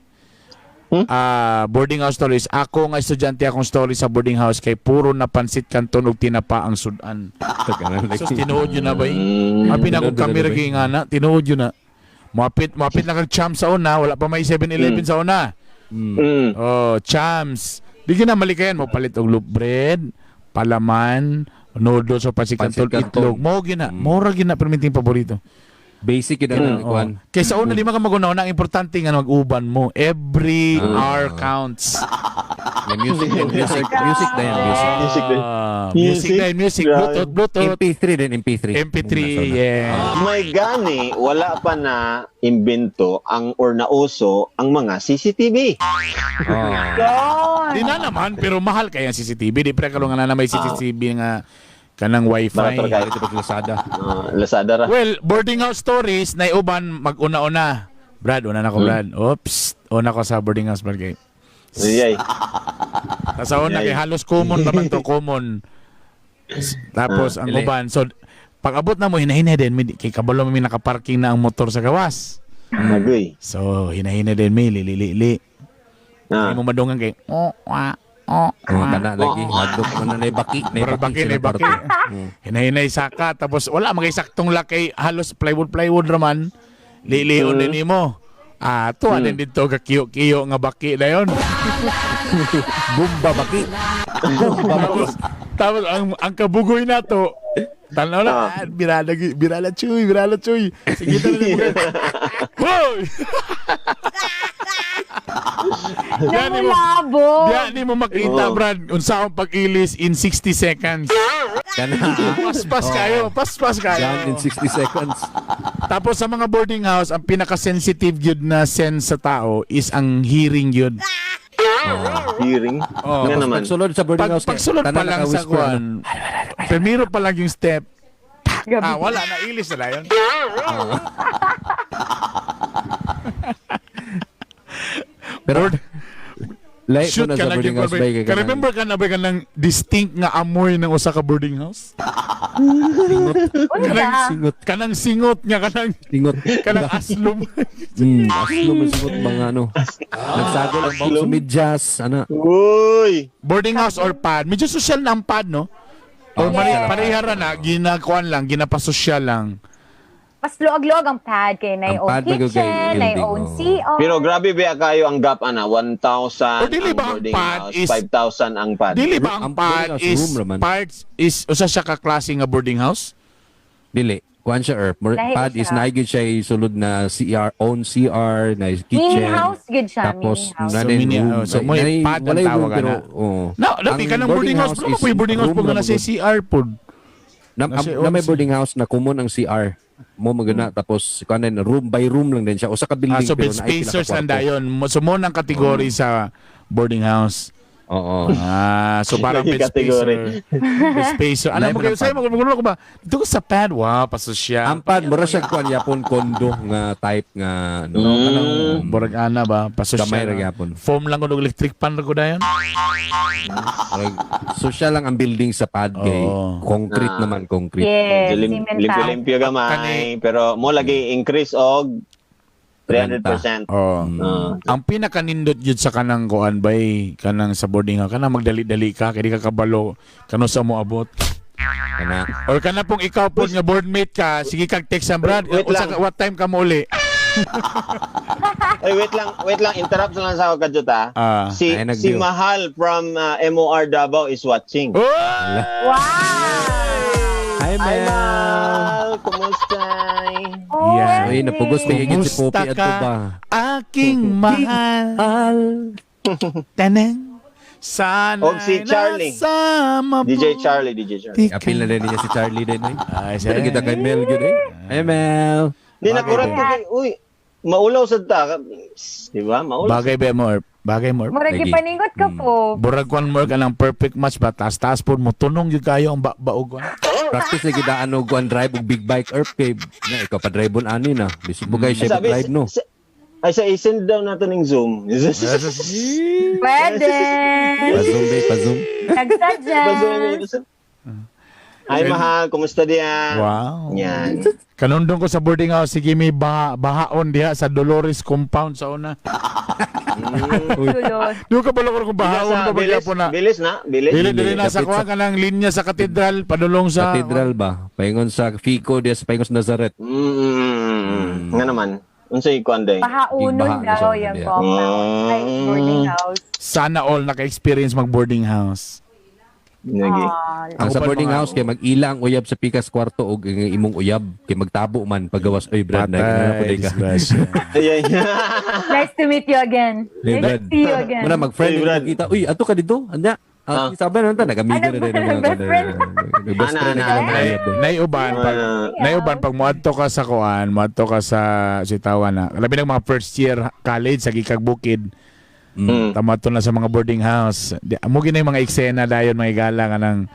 Ah, boarding house stories. Ako nga estudyante akong story sa boarding house kay puro na pansit kanton ug tinapa ang sudan. Tagalan So tinuod yun na ba? Apin ako Tinuod yun na kami ba, ra nga na, tinuod yun na. Mapit, mapit na kag champ sa una, wala pa may 7-Eleven sa una. Oh, champs. Di ka na malikayan mo palit og loaf bread, palaman, noodles o pansit Pansit kanton, canton. itlog. Mo gina, mora gina permiting paborito. Basic yun ang Oo. kuan. Kaysa una di man ka magunaw na ang importante nga mag-uban mo. Every hour counts. May music din, music, music na yan, music. Music din. Ah, music Music. na yun, music. Grabe. Bluetooth, Bluetooth. MP3 din, MP3. MP3, yeah. May gani wala pa na imbento ang or nauso ang mga CCTV. Oh. Yun. Di na naman, pero mahal kaya ang CCTV. Di pre kalungan na may CCTV nga kanang wifi. Barato ra kayo. Ito pa Lazada. Ah, Lazada ra. Well, boarding house stories na uban mag-una-una. Brad, una na ko, Brad. Oops, una ko sa boarding house, Brad. Kay. Ayay. Sa una, kay halos common naman to, common. Tapos, ang Dili. uban. So, pag abot na mo, hinahinay din. May, kay kabalo may nakaparking na ang motor sa gawas. Agoy. So, hinahinay din may, lili-li. Ah. Hindi mo madungan kay, oh, wah, oh, Oh, wah. kana lagi. Hadlok man na naibaki. Murag baki, sila naibaki. kwarto. Hinahinay saka. Tapos, wala, mga saktong lakay, halos plywood-plywood raman. Lilion din nimo. Ah, tuwa din dito ka kiyo-kiyo nga baki na yon. Bumba baki. Bumba baki. Tapos, tapos ang kabugoy na to, tanaw na, ah, birala, birala chuy, birala chuy. Sige na mo. Hoy! Diyan mo, Namulabo. diyan ni mo makita, Oo. Brad, unsa akong pag-ilis in 60 seconds. Kana. Paspas kayo, paspas kayo. Yan in 60 seconds. Tapos sa mga boarding house, ang pinaka-sensitive yun na sense sa tao is ang hearing yun. Hearing. Oh. Nga naman. Pagsulod sa boarding Pag, house. pagsulod pa tanan lang sa naka-whisper, kuan, primero pa lang yung step, Gabi. ah, wala na, ilis na yun. Pero, lahi po Shoot na ka sa lang boarding yung house bay. Ka remember ka na ba ka ng distinct nga amoy ng usa ka boarding house? Unsa? Singot. Kanang singot nga kanang Singot. kanang aslom. Aslo man singot mga ano. Nagsagol ang bawang sa medyas. Ano. Uy. Boarding house or pad. Medyo social na ang pad, no? Or Yes. parehara na, ginakuan lang, ginapasosyal lang. Mas luag-luag ang pad kay na Ang own pad magugay kitchen, na building, own oh. CR. Pero grabe ba kayo ang gap ana 1,000 O, dili ang ba ang boarding pad house, is- 5,000 ang pad. Dili ba ang Ang pad boarding house, is room raman. parts is usa siya ka klase nga boarding house? Dili. Kuan siya, Erp. Lahi Pad siya. is naigid siya sulod na CR, own CR, na kitchen. Mini house gud siya, Tapos, mini house. na So, din mini- room. oh, so, may pad ang walay room, tawag, pero, ana. oo. No, labi Ang ka ng boarding house, bro. is May boarding house room po nga ra na sa magud. CR po. Na, Nasa na may own boarding house na common ang CR. Mo magana tapos kuan din room by room lang din siya. Usa ka building Ah, so pero bed naay pila ka spacers lang kwarto. dayon. So mo ng kategory sa boarding house. Oo. Ah, so parang Lagi bed spacer. category. Bed spacer. Alam Lahi mo man kayo, ang sa'yo, magulo ko ba? Dito ko sa pad, wow, pasosyal. Ang pad mura siya kuan yapon kondo nga type nga ano. No, kanang borag ana ba? Pasosyal. Gamay ra gyapon. Foam lang ko og electric pan ra ko dayon. Murag, social lang ang building sa pad kay Oo. concrete Ah. naman concrete. Yes, Medyo cement limpyo-limpyo gamay, pero mo lagi increase og 300%. Oh. Ah. Ang pinakanindot yun sa kanang kuan bay, kanang sa boarding house, kanang magdali-dali ka kay di ka kabalo kano sa mo abot. Kana. Or kana pong ikaw po nga boardmate ka, sige kag text ang Brad, Wait unsa lang. what time ka mo uli? Ay, wait lang, interrupt lang sa ako kadyot ah. Ah. Si Ay, si nag-view. Mahal from MOR Davao is watching. Oh! Wow! Hi, Hi Mel. Mahal, kumusta? Oh, Yeah. Uy, napugos pa yung si Kumusta Poppy ato ka? ba? Aking mahal. Al. Taneng. Sana Og si Charlie. Nasama DJ Charlie, DJ Charlie. Apil na din niya si Charlie din eh. Ay, Pero kita kay Mel gyud eh. Hi, Mel. Di nakurat ko kay, uy, maulaw sad ta. Di ba? Maulaw. Bagay ba mo? Erp? Bagay mo? Erp? Murag Lagi. gipaningot ka po. Burag kwan mo ka ng perfect match ba? Taas-taas po mo. Tunong yun kayo ang baog. Practice na kita ano kuan drive og big bike erp kay na ikaw pa drive on ani na. Bisig mo kay siya Sabi, drive no. Ay, sa isend daw nato ning Zoom. Pwede. Pa-zoom ba, pa-zoom. Nagsuggest. Hi Mahal, kumusta diyan? Wow. Yan. Kanundong ko sa boarding house, sige may bahaon diha sa Dolores Compound sa una. Tulog. Di ko kabalo ko kung bahaon Sa pa ba bilis, gyapon na. bilis na, bilis. Dili dili na sa Dapit kuha sa- ka ng linya sa katedral padulong sa Cathedral ba? Paingon sa Fico diya sa paingon sa Nazaret. Nga naman. Unsay kuan day? Pahaunon Baha na daw siya, yung yeah. compound. Ay, boarding house. Sana all naka-experience mag boarding house. Lagi. Ah, Ang Ako sa pa boarding mga- house kay mag-ila ang uyab sa pikas kwarto og ang imong uyab kay magtabo man pagawas oy Brad na na Patay, ka. disgrasya. Ay, ay. Nice to meet you again. Hey, Nice Brad. to see you again. Muna mag-friend Hey, Brad. kita. Uy, ato ka dito. Anya. Ah, sabi na ta nagamigo Ano na ba? din ang mga Best friend? Best Ana, friend na ana. kailangan Nay, uyab. naiuban pag naiuban pag moadto ka sa kuan, moadto ka sa sitawa na. Labi nag mga first year college sa Gikag Bukid. Tamato na sa mga boarding house. Di, amo gina yung mga eksena dayon mga igala kanang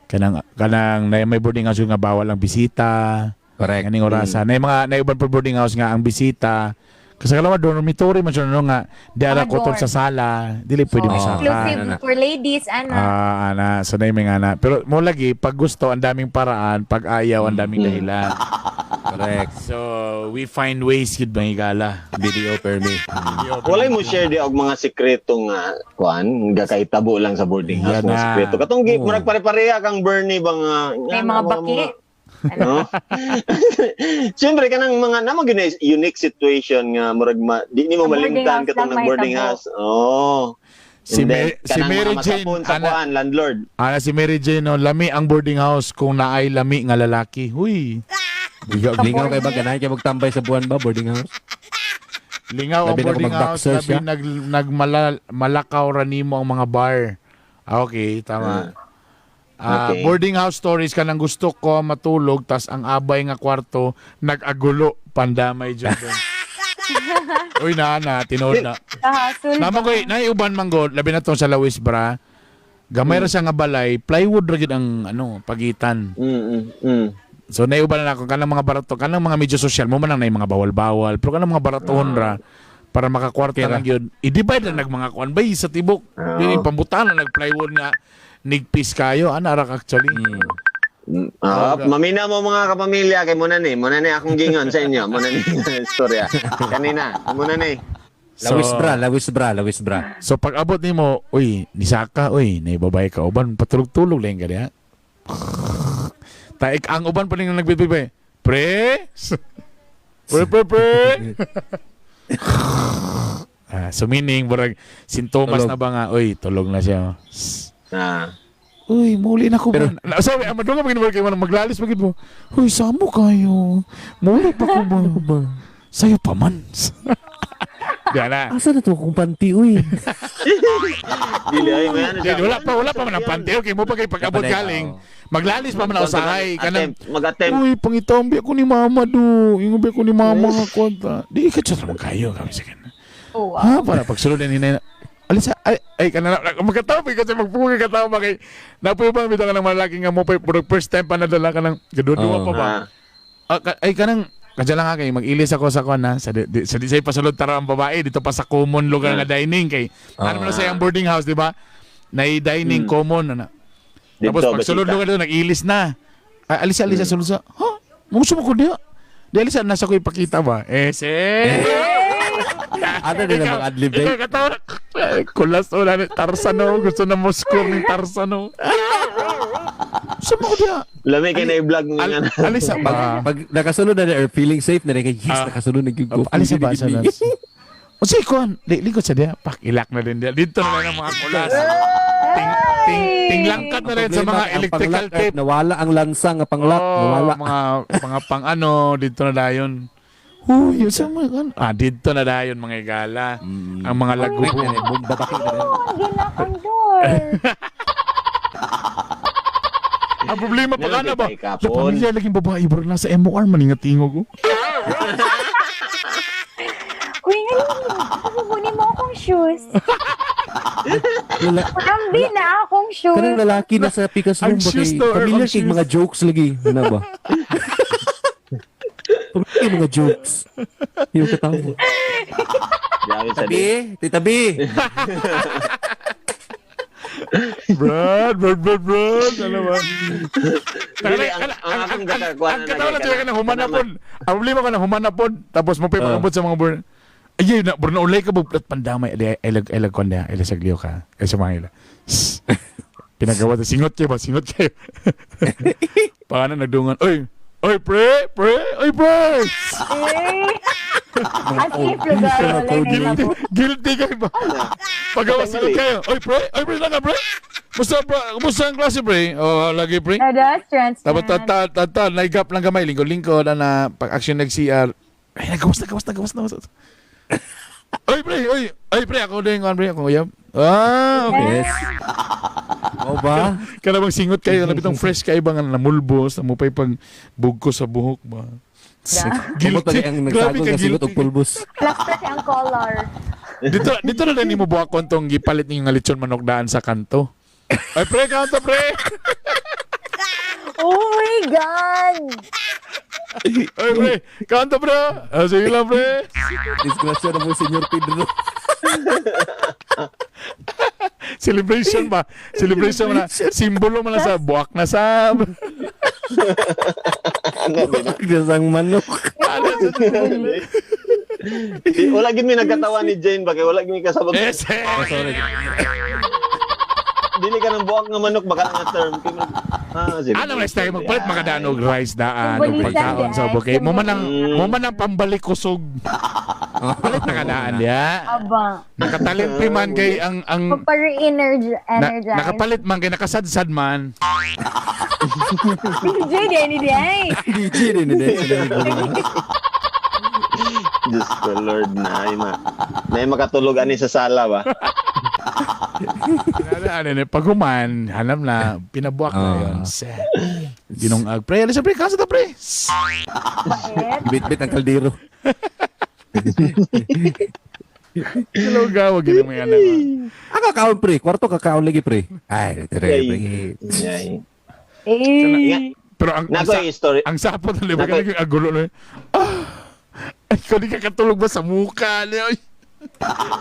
kanang kanang na may boarding house yung nga bawal ang bisita. Correct. Kaning orasa. Na yung mga naiuban pa boarding house nga ang bisita. Kasi kalawa dormitory man siya no nga di ara Mga kotol dorm. sa sala, dili pwede Oh, mo exclusive Ana. for ladies, ana. Ah, ana, so na yung mga ana. Pero mo lagi pag gusto ang daming paraan, pag ayaw ang daming dahilan. Correct. So we find ways yun mga igala. Video per me. Walay mo share di og mga sikreto nga kuan, gakaitabo lang sa boarding house Yan mga na. sikreto. Katong gi Oo. murag pare-pareha kang Bernie ba nga May mga baki. No? Siyempre kanang mga namo gyud na unique situation nga murag ma, di nimo Sa boarding malimtan house katong lang nag boarding mahitabo. house. Oh. Si And then, si kanang Mary mga Jane, masapon sa ana- kuan, landlord. Ana si Mary Jane, no, lami ang boarding house kung naay lami nga lalaki. Huy. Biga, Lingaw kay ba ganahan kay magtambay sa buwan ba boarding house? Lingaw ang Labi na kung boarding house, mag-boxer labi siya. nagmalakaw ra nimo ang mga bar. Ah, okay, tama. Ah, Okay. boarding house stories kanang gusto ko matulog tas ang abay nga kwarto nag-agulo pandamay jud. Uy na na tinuod na. Kahasul. Namo koy naiuban man gud labi na tong sa Lawis bra. Gamay ra siya nga balay, plywood ra gyud ang ano pagitan. So naiuban na ako kanang mga barato, kanang mga medyo social mo man ang nay mga bawal-bawal, pero kanang mga baratohon ra para makakwarta Kira. lang yun. I-divide na nag mga kuan bay sa tibok. Oo. Yun yung pambutan na nag-plywood nga nigpis kayo ana ra ka actually. Ah, mamina mo mga kapamilya kay muna ni akong gingon sa inyo, muna ni istorya. Kanina, muna ni. Lawis bra, lawis bra, lawis bra. So pag abot nimo, uy, nisaka, uy, naibabay ka uban patulog-tulog lang ka diha. Taik ang uban pa ning nagbibibay. Pre? Pre, pre, pre. Ah, so meaning murag sintomas Tulog. na ba nga, uy, tulog na siya. Ah. Uy, muli na ko Pero- ba? Na, sabi, ang madunga magin kayo maglalis magin mo. Uy, samo kayo. Muli pa ko ba? Sayo pa man. Di na. Asa na to kung panty uy? Dili ay may ano Di, wala pa man ang panty. Okay, mo pa kay pag-abot Wala pa na, galing. oo. Maglalis pa man ang usahay. Kanang, Attempt, mag-attempt. uy, pangitambi ako ni mama do. Ingon ba ako ni mama nga kwanta. Di ka siya naman kayo. Kami sa kana. Oh, wow. Ha, para pagsulod na hinay na. Alisa, ay, ay, kanana, magkatawa kasi magpungay katawa ba kay, napuyo ba bitaw ka ng malaki nga mo pa, pero first time pa nadala ka ng, gadudua Oo. pa ba? Ah. Ah, ay, kanang, kadya lang nga kay, mag-ilis ako sa kuan ha, sa di sa pasulod tara ang babae, dito pa sa common lugar nga dining kay, ano man sa iyang boarding house, di ba? Na dining common, ano. Dito, Tapos pagsulod basita. lugar dito, nag-ilis na. Ay, alisa, alisa, sulod sa, ha? Mungso mo ko diya. Dili sa nasa ko ipakita ba? Eh, se. Ano din ang mga adlib Ikaw day? katawa. Eh, kulas o na Tarzan o. Gusto na mo score ni Tarzan o. Sa mo ko diya? Lami kay na i-vlog nga na. Alisa ba? Pag nakasunod na or feeling safe na rin kay yes, nakasunod na gyud ko. Alisa ba? Sa las. O sige, kuhan. Likod sa diya. Pakilak na din diya. Dito na lang ang mga kulas. Ting, ting, tinglangkat na rin sa mga electrical tape. Nawala ang lansa nga panglock, Oh, nawala. mga pang ano, dito na dayon. Huy, sa mga ano? Ah, dito na dayon mga igala. Ang mga lagubo. Babaki na rin. Oh, ginak ang door. Ang problema pa Meron ka na ba? kay Kapon. Sa pamilya laging babae, bro, nasa MOR man nga tingog ko. Uy, ngayon, kukunin mo akong shoes. Ambi na akong shoes. Kanang lalaki na sa pikas Ang room ba shoes kay to, or familiar ang kay shoes. mga jokes lagi, ano ba? Familiar kay mga jokes. Yung katawa. Grabe sa Tabi, tita B. Brad, Brad, Brad, Brad. Ano ba? Dili, ang akong gakakuha Ang na katawa na nagay- talaga na humanapon. Ang problema ko na humanapon. Tapos mo pa ipakabot sa mga burn. Ay, na, bro, naulay ka, bro. At pandamay, ay, ay, ay, ay, ay, ay, sagliyo ka. Ay, sa mga ila. Shh. Pinagawa. Singot kayo ba? Singot kayo. Paano nagdungan? Oy! Oy, pre! Pre! Oy, pre! Eh. As if lugar, wala na Guilty, ilabo. guilty kayo ba? Pagawa singot kayo. Oy, pre! Oy, pre lang ka, pre! Musta, bro? Kumusta ang klase, pre? Oh, lagi, pre. Ada, trans. Tapos ta ta ta ta naigap lang gamay lingkod-lingkod na pag action nag CR. Ay nagawas na gawas na gawas na. gawas na. Oy pre, oy, oy pre ako din kon pre ako uyab. Ah, okay. Yes. O ba? Kana bang singot kayo na bitong fresh kayo bang namulbos, namupay pag bugko sa buhok ba. Kumot lagi ang Grabe nagsago ka nga singot og guilty. pulbos. Plaster ang color. Dito dito na lang nimo buhakon tong gipalit ninyo nga lechon manok daan sa kanto. Ay pre, kanto pre. Oh my God! Ay pre, kanto pre. Ah, sige lang pre. Disgrasya na mo Senyor Pedro. Celebration ba? Celebration man na. Simbolo man na sa buwak na sab. Ano din? Gisang manok. Ano sa Di, wala gid mi nagkatawa ni Jane ba kay wala gid mi kasabot. Yes. Sorry. Dili ka ng buwak nga manok baka nga term. Kay Ah, sige. Ano man tayo magpalit makadaan og rice daan og Simbolisa pagkaon sa di ay, bukay. Mo man ang simbolisa. mo man ang pambalik kusog. Palit nakadaan ya. Aba. Nakatalimpi man kay ang Magpa-re-energize. na, nakapalit man kay nakasadsad man. DJ, Danny, Danny. DJ din din. Diyos ko Lord na ay ma. Na ay makatulog ani sa sala ba. Ano ano ni pag human hanap na pinabuak na Ah. yon. Sa Ginong pre, alis pre, kaso ta pre. Bait. Bit-bit ang kaldero. Hello ga, wag gid mo yan. Ah, kakaon pre. Kwarto kakaon lagi pre. Ay, dire pre. Ay. Eh. Pero ang Nako ang, yung story. ang sapot ng libre Nako- ka ang gulo na. Ah, ay, ko di ka katulog ba sa muka niya? Ay.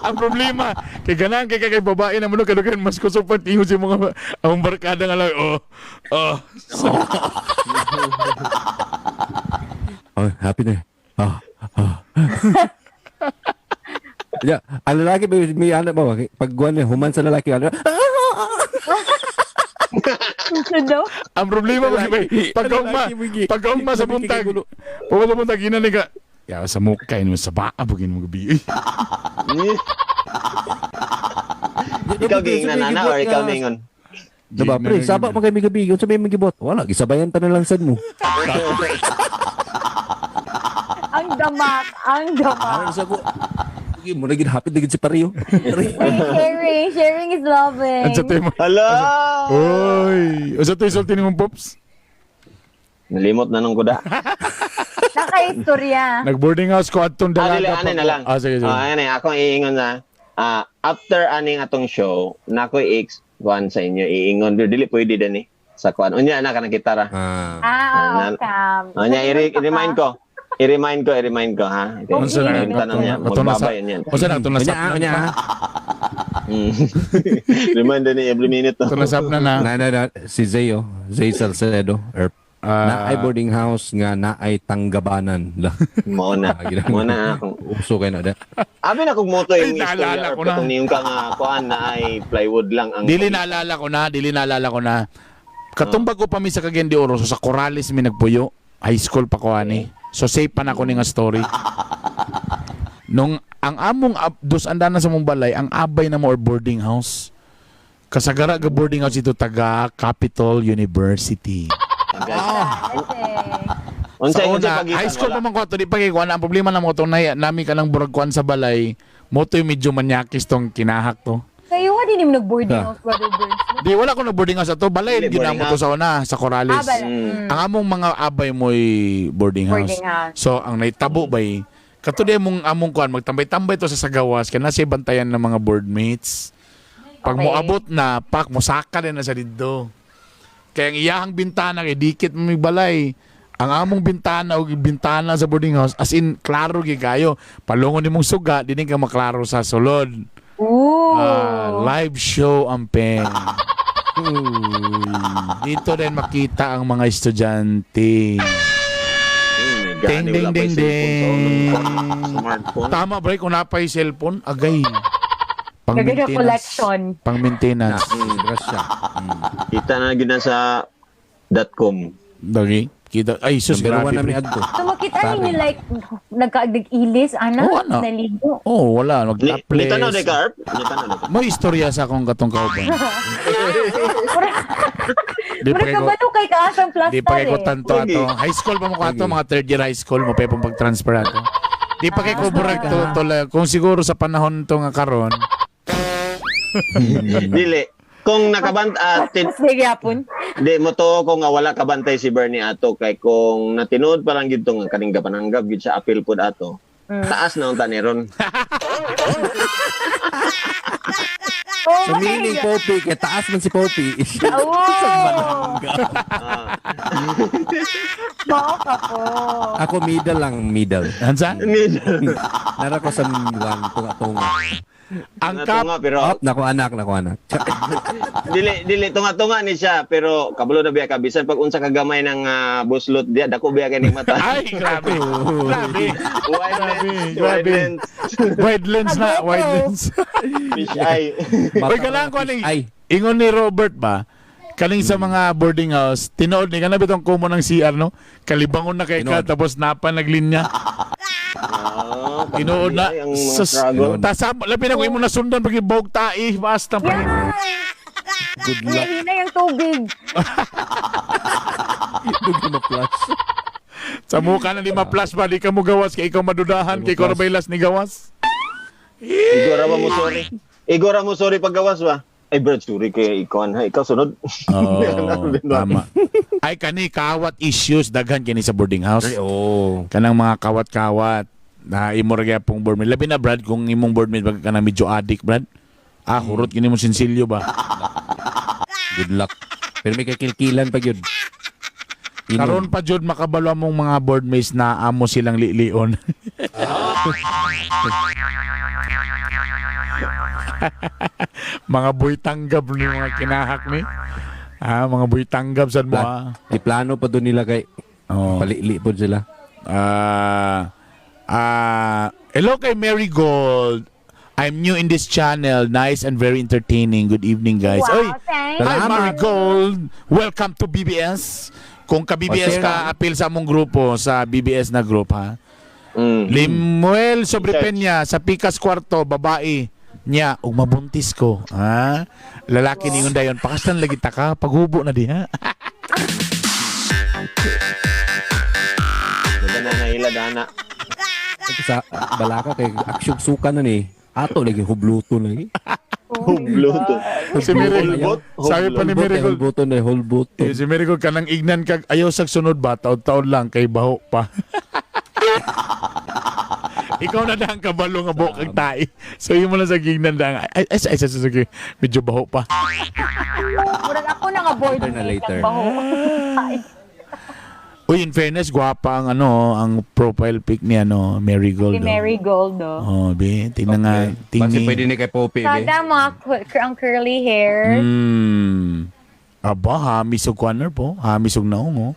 Ang problema, kay ganahan kay kay babae na manok kadugan mas kusog pa tingo si mga ang barkada nga lang. Oh. Oh. So, Oh, happy na. Ah, ah. Yeah, ang lalaki may ano ba pag guwan niya, human sa lalaki ano. Ano daw? ang problema ba kay pagkaugma, pagkaugma sa buntag. Pagkaugma sa buntag ina ni ka. Ya sa muka ini sa baa bugin mo gabi. Ay, Ikaw giingnan na or ikaw ningon. Diba, pre, saba man kay may gabi, unsa may magibot? Wala, gisabayan ta na lang sad mo. Ang damak. Ang damak. Ano sa ko? Sige, mo na gid hapit na gid si Pario. Wait, sharing. Sharing is loving. Ang sa tayo mo. Hala. Oy, unsa to isulti nimong pops? Nalimot na nung kuda. Nakaistorya. Nag-boarding house ko adtong Ah, dili, dalaga. ano na lang. Ah, sige, sige. Ah, ano, akong iingon na, after aning atong show, nako i-ex one sa inyo, iingon, pero dili pwede din eh. Sa kuan. Unya na ka ng gitara. Ah. Ah, okay. Unya, i-remind ko. I-remind ko, i-remind ko, ha? Okay. Unsa na Tanong niya, magbabay yan. Unsa na atong Unya, nasap unya. na. Remind din every minute. Atong nasap na na. Na na na si Zay oh, Zay Salcedo. Ah. Naay boarding house nga naay tanggabanan. Mao na. Mao na akong. Uso kay na da. Abi na kog moto yung Ay, naalala istorya ko or na. kung niyong ka nga kuan na ay plywood lang ang Dili naalala ko na, dili naalala ko na. Katumbag ko pa mi sa Cagayan de Oro, so sa Corrales mi nagpuyo. High school pa ko ani. So safe pa na ko ni nga story. Nung ang among dos andana sa mong balay, ang abay na mo or boarding house. Kasagara ga boarding house ito taga Capital University. Unsay Sa unsay una, pagitan high school wala? pa man ko ato, di pa kay kuan ang problema na mo tong nami ka ng burag kuan sa balay. Mo to yung medyo manyakis tong kinahak to. Kayo nga din yung nag-boarding Ah. house, Brother Burns. No? Di wala ko na boarding house ato, balay Dili, gyud boarding namo to sa una sa Corrales. Ah, balay. Ang among mga abay mo'y boarding house. Boarding house. So ang naitabo bay kato di mong among kuan magtambay-tambay to sa sagawas kay nasa bantayan ng mga boardmates. Pag moabot na pak mosaka din na sa didto. Kaya ang iyahang bintana kay dikit mo may balay. Ang among bintana og bintana sa boarding house as in klaro gyud kayo. Palungon nimong suga dinhi ka maklaro sa sulod. Ooh. Ah, live show ang pen. Dito din makita ang mga estudyante. Ding Ding, ding, ding, ding. Smartphone. Tama, bre, kung napay cellphone, agay. Pang Gagawin maintenance. collection. Pang maintenance. Grasya. Kita na gyud na sa .com. Dagi. Kita. Ay, sus, Number grabe. one na mi Pre. adto. So makita ninyo like nagka-ilis, ana, Oo, ana. naligo. Oh, wala. Ni Mag-topless. tanaw de ka, Erp? Ni tanaw de ka. May istorya sa akong katong kauban. Di pa Mura kay ka ko, ba kay kaasang di plaster pa kay ko eh. tanto ato. High school pa mo ko ato, mga third year high school mo pa pong pag-transfer ato. Di pa kay ko burag to, kung siguro sa panahon to nga karon, Dili. Kung nakabant Mas may gyapon. di mo to ko nga wala kabantay si Bernie ato kay kung natinood pa lang gid to nga kaning gapananggap gid sa apil pod ato. Taas na unta ni ron. Oh, So meaning Poppy, kay taas man si Poppy. Oh. Ah. Mao ka po. Ako middle lang, middle. Hansa? Nara ko sa one, tunga-tunga. Ang kap Tunga pero Oh, nako anak, nako anak. dili dili tunga-tunga ni siya pero kabalo na biya ka bisan pag unsa ka gamay ng buslot diya dako biya kay ning mata. Ay, grabe. Grabe. Wide lens, Grabe, wide grabe. lens. Wide lens na, wide lens. Fish eye. Uy, kailangan ko aning, Ay, ingon ni Robert ba, kaning sa mga boarding house, tinuod ni kana bitong kumo ng CR no? Kalibangon na kay ka Tinuod. tapos napa naglinya. Ah, Tinuod na. ay, ang mga Sus, struggle. tasam, labi na ko imo nasundan pag ibog tai, basta pa. Yeah. good luck. Hina yung tubig. Dugi ma-flash. Sa mukha na lima plus ba di ka mo gawas kay ikaw madudahan kay Lima plus. Corbailas ni gawas. Igora ba mo sorry? Igora mo sorry paggawas ba? Ay bro, sorry kay ikaw ha. Ikaw sunod. Oh, tama. Ay kani kawat issues daghan kini sa boarding house. Ay, oh. Kanang mga kawat-kawat na imo ra gyapong boardmate. Labi na Brad kung imong boardmate bag kanang medyo addict Brad. Ah, hurot kini mo sinsilyo ba? Good luck. Pero may kakilkilan pa yun. Inom. Karon pa jud makabalo among mga boardmates na amo silang lilion. Mga boy tanggap ni mga kinahak ni. Ah, mga boy tanggap sad mo ah. Di plano pa doon nila kay Oh. palili po sila. Ah, hello kay Mary Gold. I'm new in this channel. Nice and very entertaining. Good evening, guys. Wow, Oy, thanks. hi Salamat. Mary Gold. Welcome to BBS. Kung ka-BBS O, ka, appeal sa among grupo, sa BBS na group, ha? Limuel Sobrepeña sa Picas Kwarto, babae niya, ug mabuntis ko. Ha? Lalaki ni dayon, pakaslan lagi ta ka, paghubo na diha. Dada na naila dana. Sa balaka kay aksyon suka na ni. Ato lagi hubluto lagi. Hubluto. Si Mary, Hulbot? sabi pa ni Hulbot Mary eh, Gold, hulbuto na hulbuto. eh, si Mary Gold, kanang ignan kag ayaw sa sunod ba, taon-taon lang kay baho pa. Ikaw na dang kabalo nga buhok kag tai. So yun mo lang sa gignan dang. Ay, ay, ay, ay, ay, ay, medyo baho pa. Murag ako na nga board Later na later. Baho. Ay, Uy, in fairness, gwapa ang ano, ang profile pic ni ano, Mary Gold. Si oh. Mary Gold, oh. Oh, be, tingnan nga, Kasi tingnan. pwede ni kay Poppy, be. Sada mga ang curly hair. Aba, hamis og kwarner po. Hamis og naong, oh.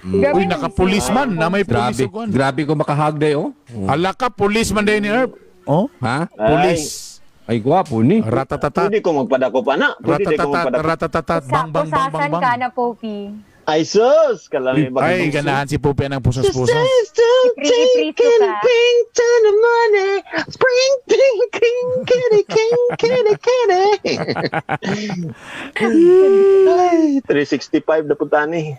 Grabe Uy, nang nakapulis man. Na may pulis Grabe. og kuan. Grabe ko makahagday oh. Hala ka, pulis man din ni Herb. Oh? Ha? Pulis. Ay gwapo ni. Ratatatat. Pwede ko magpadako pa na. Pwede ko Ratatatat, magpadako. ratatatat, bang bang bang bang Usasan bang. ka na, Popi. Ay sus, kalami ba? Ay, ganahan si Pupi ng pusas-pusas. Ipri-iprito ka. to the money. Spring, ping, king, kitty, king, kitty, kitty. Ay, 365 na punta ni.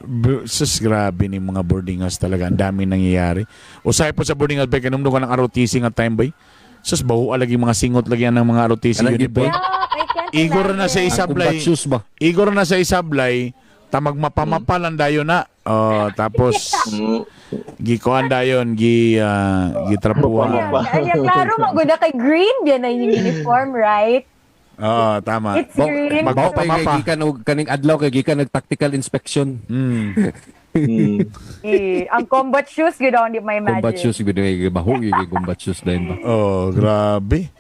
Sus, grabe ni mga boarding house talaga. Ang dami nangyayari. Usahay po sa boarding house, bay, kanumdum ka ng ROTC nga time, bay. Sus, bawa lagi mga singot lagi ang mga ROTC Kanang uniform. gid, Yeah, I can't Igor na sa imagine. Ang isablay. combat shoes ba? Igor na sa isablay, tamag mapamapalan dayon na. Oh, tapos gikuan dayon gi gitrapuan. Mapamapa. Ay, ay, klaro, maganda kay green yan na yung uniform, right? Oh, tama. It's green. Mag- Bao pa kay Mapamapa. gikan og kaning adlaw kay gikan nag tactical inspection. Eh, ang combat shoes, yun daw, hindi ma-imagine. Combat shoes gid kay baho gyud kay combat shoes dayon ba. Oh, grabe.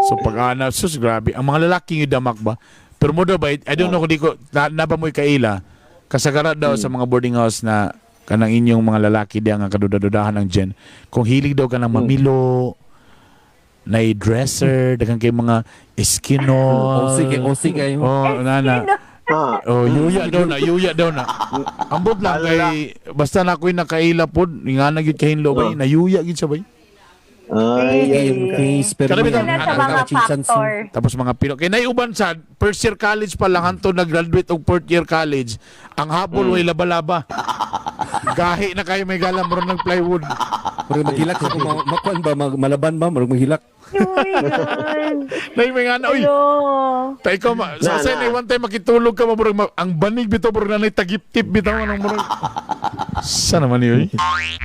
So pag ana, sus grabe. Ang mga lalaki yung damak ba? Pero mo daw ba, I don't know kung di ko, na ba mo'y kaila, kasagara daw sa mga boarding house na kanang inyong mga lalaki diya nga kaduda-dudahan ng gen, kung hilig daw ka ng mamilo, na dresser, daghang kay mga eskinol. Osi kay osi kayo. Oh, nana. Ah, Oh, yuya daw na, yuya daw na. Ambot lang kay basta na ako'y nakaila pod, nga na gyud kahinlo bay, nayuya gyud siya bay. ay, ay. Yung face pero Karamihan- Isa na sa mga factor. Tapos mga pino. Kay naiuban sa first year college pa lang hanto nag-graduate og fourth year college, ang habol way laba-laba. Gahi na kayo may gala murag ng plywood. Murag maghilak sa kung makuan ba malaban ba murag maghilak. Uy, yun. Nay may nga na oy. Hello. Ta ikaw ma, sa Na, sa na. one time makitulog ka murag ang banig bitaw murag nanay tagiptip bitaw anong murag. Sa naman yun?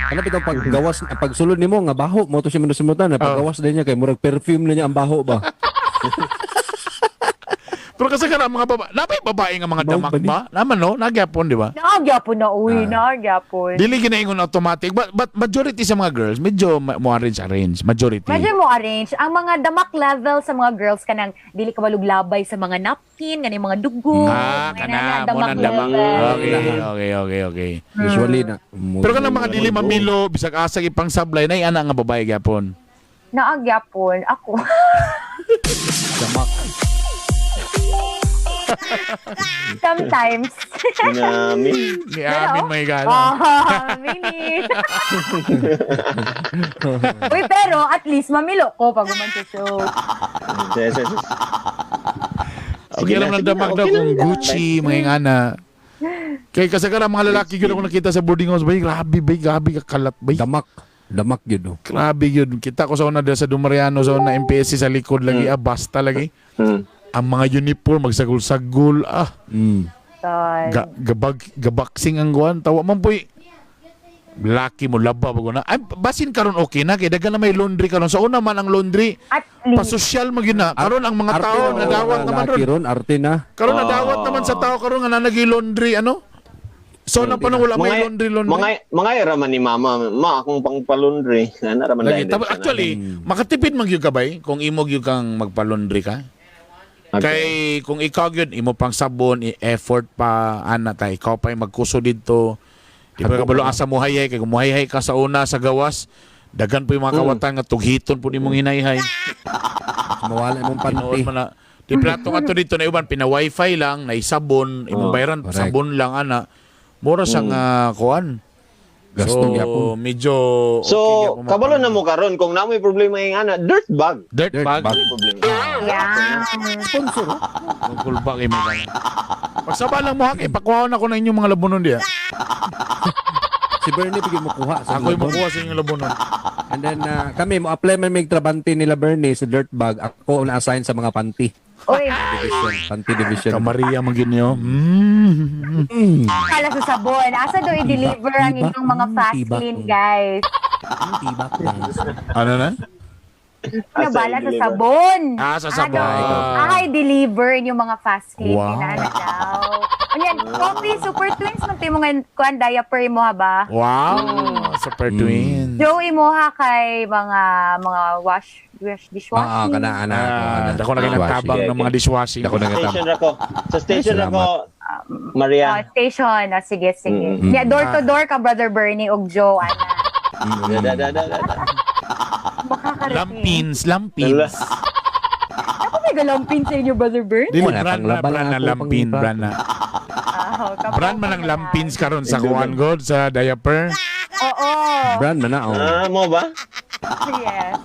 Ano bitaw paggawas pagsulod nimo nga baho mo to siya manusumutan na paggawas din niya kay murag perfume na niya ang baho ba. Pero kasi kana mga babae, napay babae nga mga Baho damak ba ni? ba? Naman no, nagyapon di ba? Naagyapon na, uy. Naagyapon. Dili ginaingon automatic but majority sa mga girls medyo mo arrange arrange majority. Medyo mo arrange. Ang mga damak level sa mga girls kanang dili ka maluglabay sa mga napkin, kanang mga dugo. Ah, mga kana nana, mo nang damak. level. Okay. Usually na. Pero kanang mga dili mamilo bisag asa ipang sablay nay ana nga babae gyapon. Naagyapon. Ako. Damak. Sometimes. Namin. Ni amin may gala. Ah, mini. Uy, pero at least mamilo ko pag guman sa show. Yes, yes, yes. Okay lang na, ng sige damak na, daw okay kung lang. Gucci mga ingana. Kay kasagara mga lalaki gyud ako nakita sa boarding house bay grabe bay grabe ka kalat bay. Damak. Damak gyud oh. Grabe yun. Kita ko sa una dahil sa Dumariano sa una MPSC sa likod lagi ah basta lagi. Ang mga uniform magsagol-sagol ah. Gabag gabaksing ang guan tawa man poy laki mo laba bago na ay basin karon okay na kay daghan na may laundry karon sa una man ang laundry At least. pasosyal man gyud na karon ang mga Arte tao na, oh, nadawat naman lalaki ron ron, arte na. karon nadawat naman sa tao karon nga nanagi laundry ano so na pa nung wala may laundry laundry Mga era man ni mama. Ma, akong pangpalundri. Ana raman Lagi. dahil Tapos actually, makatipid man gyud ka bay kung imo gyud kang magpa-laundry ka. Okay. Kay kung ikaw gyud imo pang sabon, i-effort pa ana ta ikaw pa yung magkuso didto. Di ba kabalo asa mo hayay kay kung muhayhay ka sa una sa gawas, daghan po yung mga kawatan nga tughiton po nimong hinayhay. Mawala imong panty. Tinuod man na. Di plato nga to dito na uban pina wifi lang, na sabon, imong Oh, bayaran correct. sabon lang ana. Mura sa nga kuan. Gasto So, gyapon. medyo So, okay gyapon kabalo na mo karon kung namoy problema yung ana, dirt bag. Dirt Dirt bag. bag. Problema. Yeah. Sponsor. oh. Tungkol ba kay mga Pagsaba lang mo hak, ipakuha na ko na inyong mga labunon diya. Si Bernie bigyan mo kuha sa Ako'y labon. makuha sa inyong labunon. And then kami mo apply man mig trabante nila Bernie sa dirt bag. Ako na assign sa mga panty Uy, division, panty division. Kamaria man gyud niyo. kala sa sabon. Asa daw i-deliver ang Tiba. inyong mga fast Tiba. clean, guys? Tibak lang. Ano na? Ano Asa bala sa i-deliver? sabon? Ah, sa sabon. Ah, i-deliver inyong mga fast clean. Wow. Wow. Ano daw. Anyan, coffee, super twins, man mo ngayon, kuan, diaper mo ha ba? Wow, super twin. Joe, imuha kay mga wash, wash dishwashing. Ah, kana ana. Ah, dako na kinang tabang ng mga dishwashing. Dako na Station tabang. ra ko. Sa station ra ko, Maria. Station. Ah, sige, sige. Mm. Yeah, door to door ka, Brother Bernie ug Joe, ana. Da, da, da, da, da. Makakarating. Lampins, lampins. Ako may galampin sa inyo, Brother Bernie. Dili Wala, brand na, panglaba brand lang na ako, lampin, pang- brand na. Ah, Brand man ang lampins karon sa kuan god sa diaper. Oo. Brand man na oh. Ah, mo ba? Yes.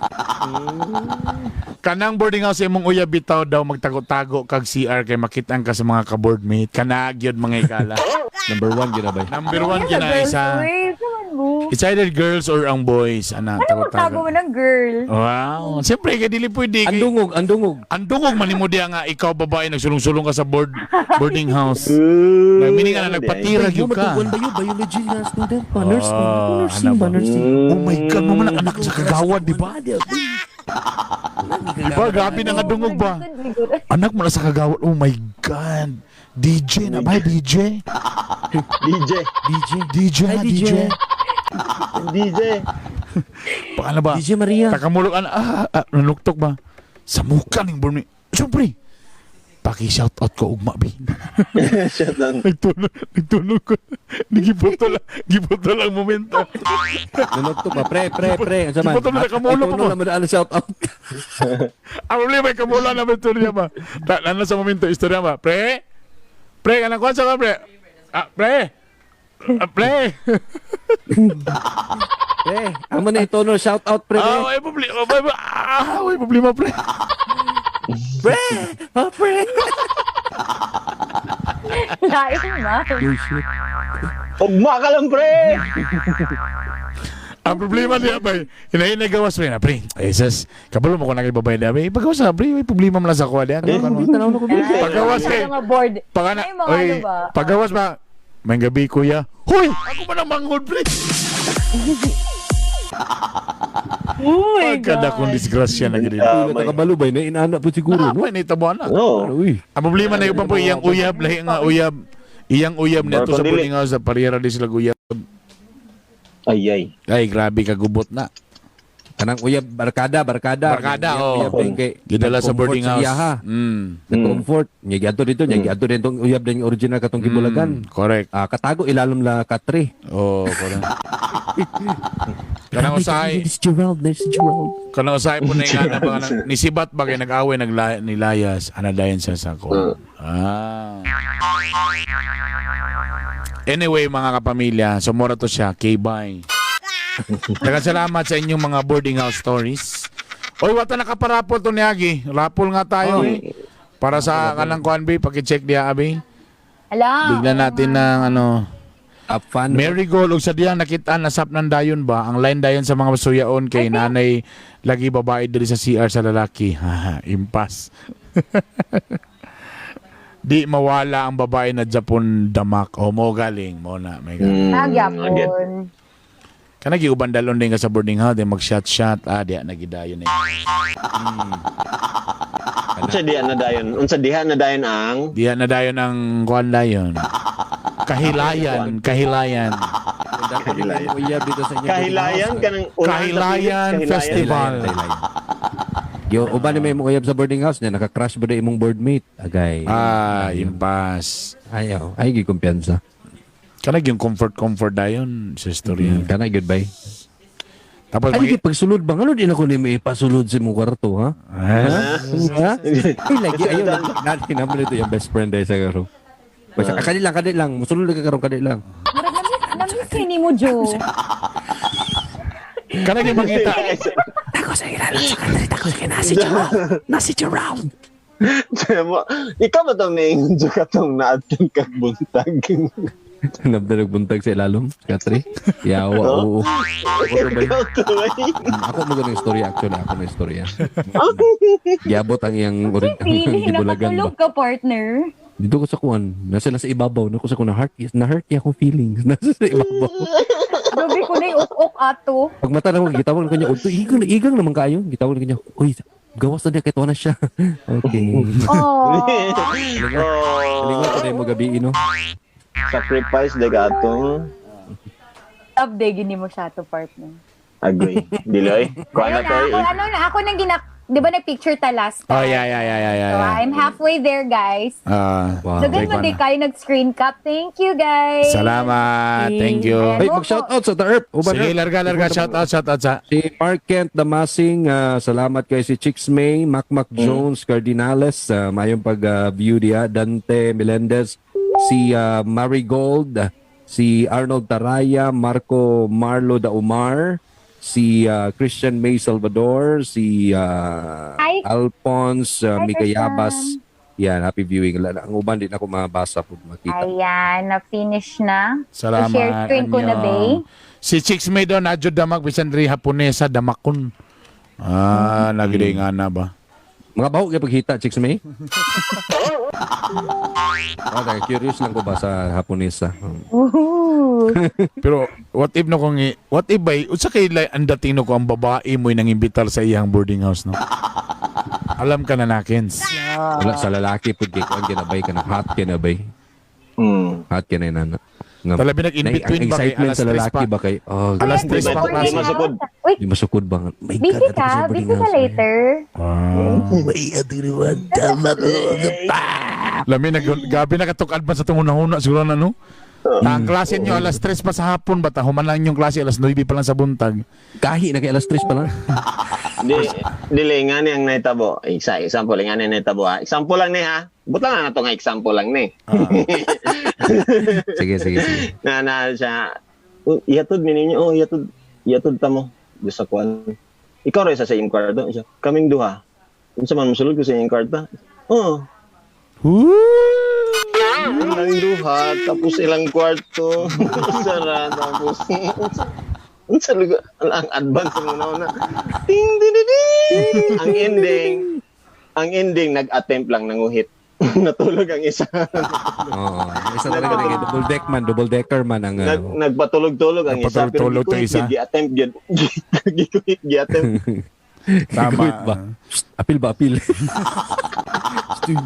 Kanang boarding house imong uyab bitaw daw magtago-tago kag CR kay makitaan ka sa mga ka-boardmate. Kana gyud mga ikala. Number one gyud na bay. Number one Yes, gyud na girls isa. way. Come on, mo. It's either girls or ang boys. Ana, Ano magtago tago-tago. mo ng girl? Wow. Siyempre, kay dili pwede. Ang Kay, dungog, ang dungog. ang dungog man nimo diya nga ikaw babae nagsulong-sulong ka sa boarding house. Meaning nga na nagpatira gyud ka. Matugon ba yun? Biology na student pa. Nurse pa. Ah, Nursing ano ba? ba? Nursing. Oh my God, mo man ang anak sa kagawad, di ba? Di ba? Grabe na nga dungog ba? Anak mo na sa kagawad. Oh my God. DJ na ba? DJ? DJ. DJ. DJ na, Hi, DJ. DJ. DJ. Paano ba? DJ Maria. Takamulog, ano, nanuktok ba? Sa mukha ng Burmese. Siyempre, paki-shout out ko ugma, bi. Shut down. Nagtulog ko. Giputo lang momento. Nanugtog ba? Pre, pre, pre. Ang sama. Giputo na nakamulo pa mo. Ito na naman shout out. Ang problema, kamula na ba istorya ba? Lalo sa momento, istorya ba? Pre? Pre, kanang kwansa ka, pre? Ah, pre? Ah, pre? Pre, amo na ito no shout out pre. Ah, may problema. Ah, may problema, pre. Pre! Ah, pre! Lain ba? Bullshit. Ugma ka lang, pre! Ang problema niya ba, hinahinay gawas pre na, pre. Eh, sas, kabalo mo ko nakibabay na, pre. Pagawas na, pre, may problema man lang sa kuha diyan. Tanaw na ko. Pagawas kay, Mga board. pagana, Ay, mga oy, ano ba? pagawas ba, may gabi, kuya. Huy, ako ba nang manghod, pre? Oh my Pagkada kong God. disgrasya na gini. Ah, Wala may- kabalo ba na inaana po siguro Ah, no? may naitabo na. No. Uy. Ang problema na yung po, iyang uyab, lahi nga uyab. Iyang uyab nito sa Dili. boarding house, sa parihara di sila uyab. Ay, ay. Ay, grabe kagubot na. Kanang uyab barkada, barkada. Barkada, Uyab, oh. uyab din kay Gidala sa nag-comfort boarding house. Iya, ha. Nag-comfort. Nya giadto dito, nya giadto dito uyab din yung original katong gibulagan. Correct. Ah, katago ilalom la katre. Oh, correct. Kanang usahay, Si Gerald, na si Gerald. kanang usahay po na yung ana ba kanang nisibat ba kay nag-away nagla nilayas ana dayon siya sa ko. Ah. Anyway, mga kapamilya, sumura to siya. K-bye. Daghang salamat sa inyong mga boarding house stories. Oy, wata nakaparapol to ni Agi. Rapol nga tayo eh. Para sa kanang kuan bi, paki-check diya abi. Ala. Bigyan natin ng ano, Up fan. Marigold ug sa diyang nakita na sap ng dayon ba ang line dayon sa mga suyaon kay nanay lagi babae diri sa CR sa lalaki. Haha, impas. Di mawala ang babae na Japon damak. O mo galing mo na. May galing. Nagyapon. Kana giuban dalon din ka sa boarding house, di mag shot shot ah di na gidayon eh. Unsa diha na dayon? Unsa diha na dayon ang Diya na dayon ang kuan dayon. Kahilayan, kahilayan. Kahilayan. Uyab dito sa inyo. Kahilayan kanang unahan sa Kahilayan Philips, Festival. Yo, uban ni may imong uyab sa boarding house niya naka-crush ba na imong boardmate? Agay. Ah, impas. Ayaw, ay gi kumpiyansa. Kana yung comfort comfort dayon sa istorya. Kana goodbye. Tapos Ay, di pagsulod ba? Ngano din ako ni may ipasulod sa imong kwarto, ha? Ah? Ha? Ay, lagi ayaw na naman ito yung best friend ay sa karo. Basta kadi lang, kadi lang. Musulod ka karon kadi lang. Murag na-miss kay nimo, Joe. Kana gyud makita. Ikaw ba itong naingon sa katong naatong kag buntag? Nabda nagbuntag sa ilalom, Katri. Yawa, oo. Ikaw to eh. Ako mo ganung istorya actually, ako na istorya. Giabot ang iyang Feeling, gibulagan ba. nakatulog ka, partner. Dito ko sa kuan, nasa nasa ibabaw, nako sa ko na heart, na hurt niya akong feelings. Nasa sa ibabaw. Grabe ko na uk-uk ato. Pag mata na ko, gitawag ko niya, "Udto, igang igang naman kayo." Gitawag ko niya, "Uy, gawas na niya kay tuwa na siya." Okay. Oh. Lingon ko na yung gabi no. Sacrifice de gato. Love day, gini mo siya to, partner. Agree. Diloy. Kuha na Ayun na, tayo. ako, ano na, ako nang ginak Di ba nag-picture ta last Oh, time? yeah. So, I'm halfway there, guys. Ah, Wow. Dagan take mo one di na. kayo nag-screen cap. Thank you, guys. Salamat. Thank you. Hey, mag-shoutout sa The Earth. Uban Sige, Earth. larga, larga. Shout out, shout out sa. Si Mark Kent Damasing, salamat kay si Chicks May, Mac Mac Jones, Cardinales, mayong pag-view diya, Dante Melendez, si Marigold, si Arnold Taraya, Marco Marlo Daumar, si Christian May Salvador, si Hi. Alphonse Hi, Micayabas. Yan, happy viewing. Ang uban din ako mabasa po makita. Ayan, na-finish na. Salamat. I-share screen ko na, Anyong. bay. Si Chicks May daw, nadyo damag, bisan diri Haponesa, damakon. Ah, nagdi nga na ba? Mga baho kay paghita, Chicks May? Oh, taga, curious lang ko ba sa Haponesa. Woohoo! Pero what if no kung what if bay unsa kay ang dating no kung ang babae mo'y nangimbitar sa iyang boarding house, no? Alam ka na nakins. Wala sa lalaki pud kay kuan kinabay ka na hot kinabay. Hot kinay na. Nga, Talabi nag in between ang ba kay excitement alas sa 3 lalaki pa. ba kay oh, Alas Di 3 pa ma- klase. di masukod. Uy, di masukod ba? My God, busy ato ko ka? sa boarding Busy ka house. later? Lami nag gabi na katok advance sa itong hunahuna siguro na no. Ta, ang klase niyo alas 3 pa sa hapon ba ta human lang yung klase alas 9 pa lang sa buntag. Kahi na kay alas 3 pa lang. Di dili nga ni ang nahitabo. Isa example nga ni nahitabo ha. Example lang ni ha. Butang na to nga example lang ni. Sige, sige, sige. Na na siya. Oh, ihatod mi ninyo. Oh, ihatod. Ihatod ta mo. Gusto kuan. Ikaw ra isa sa iyong kwarto. Siya, kaming duha. Unsa man mosulod ko sa iyong kwarto? Oh. Kaming duha tapos ilang kwarto. Sara tapos unsa lugar ang advance ng una. Ding ding ding. Ding. Ang ending nag-attempt lang nanguhit. Natulog ang isa. Oo. Isa talaga naging double deck man, double decker man ang Nagpatulog-tulog ang isa pero Nagpatulog-tulog to isa. Gi-attempt gyud. Gikuhit gi-attempt. Tama. Wait ba? Psst, apil ba apil?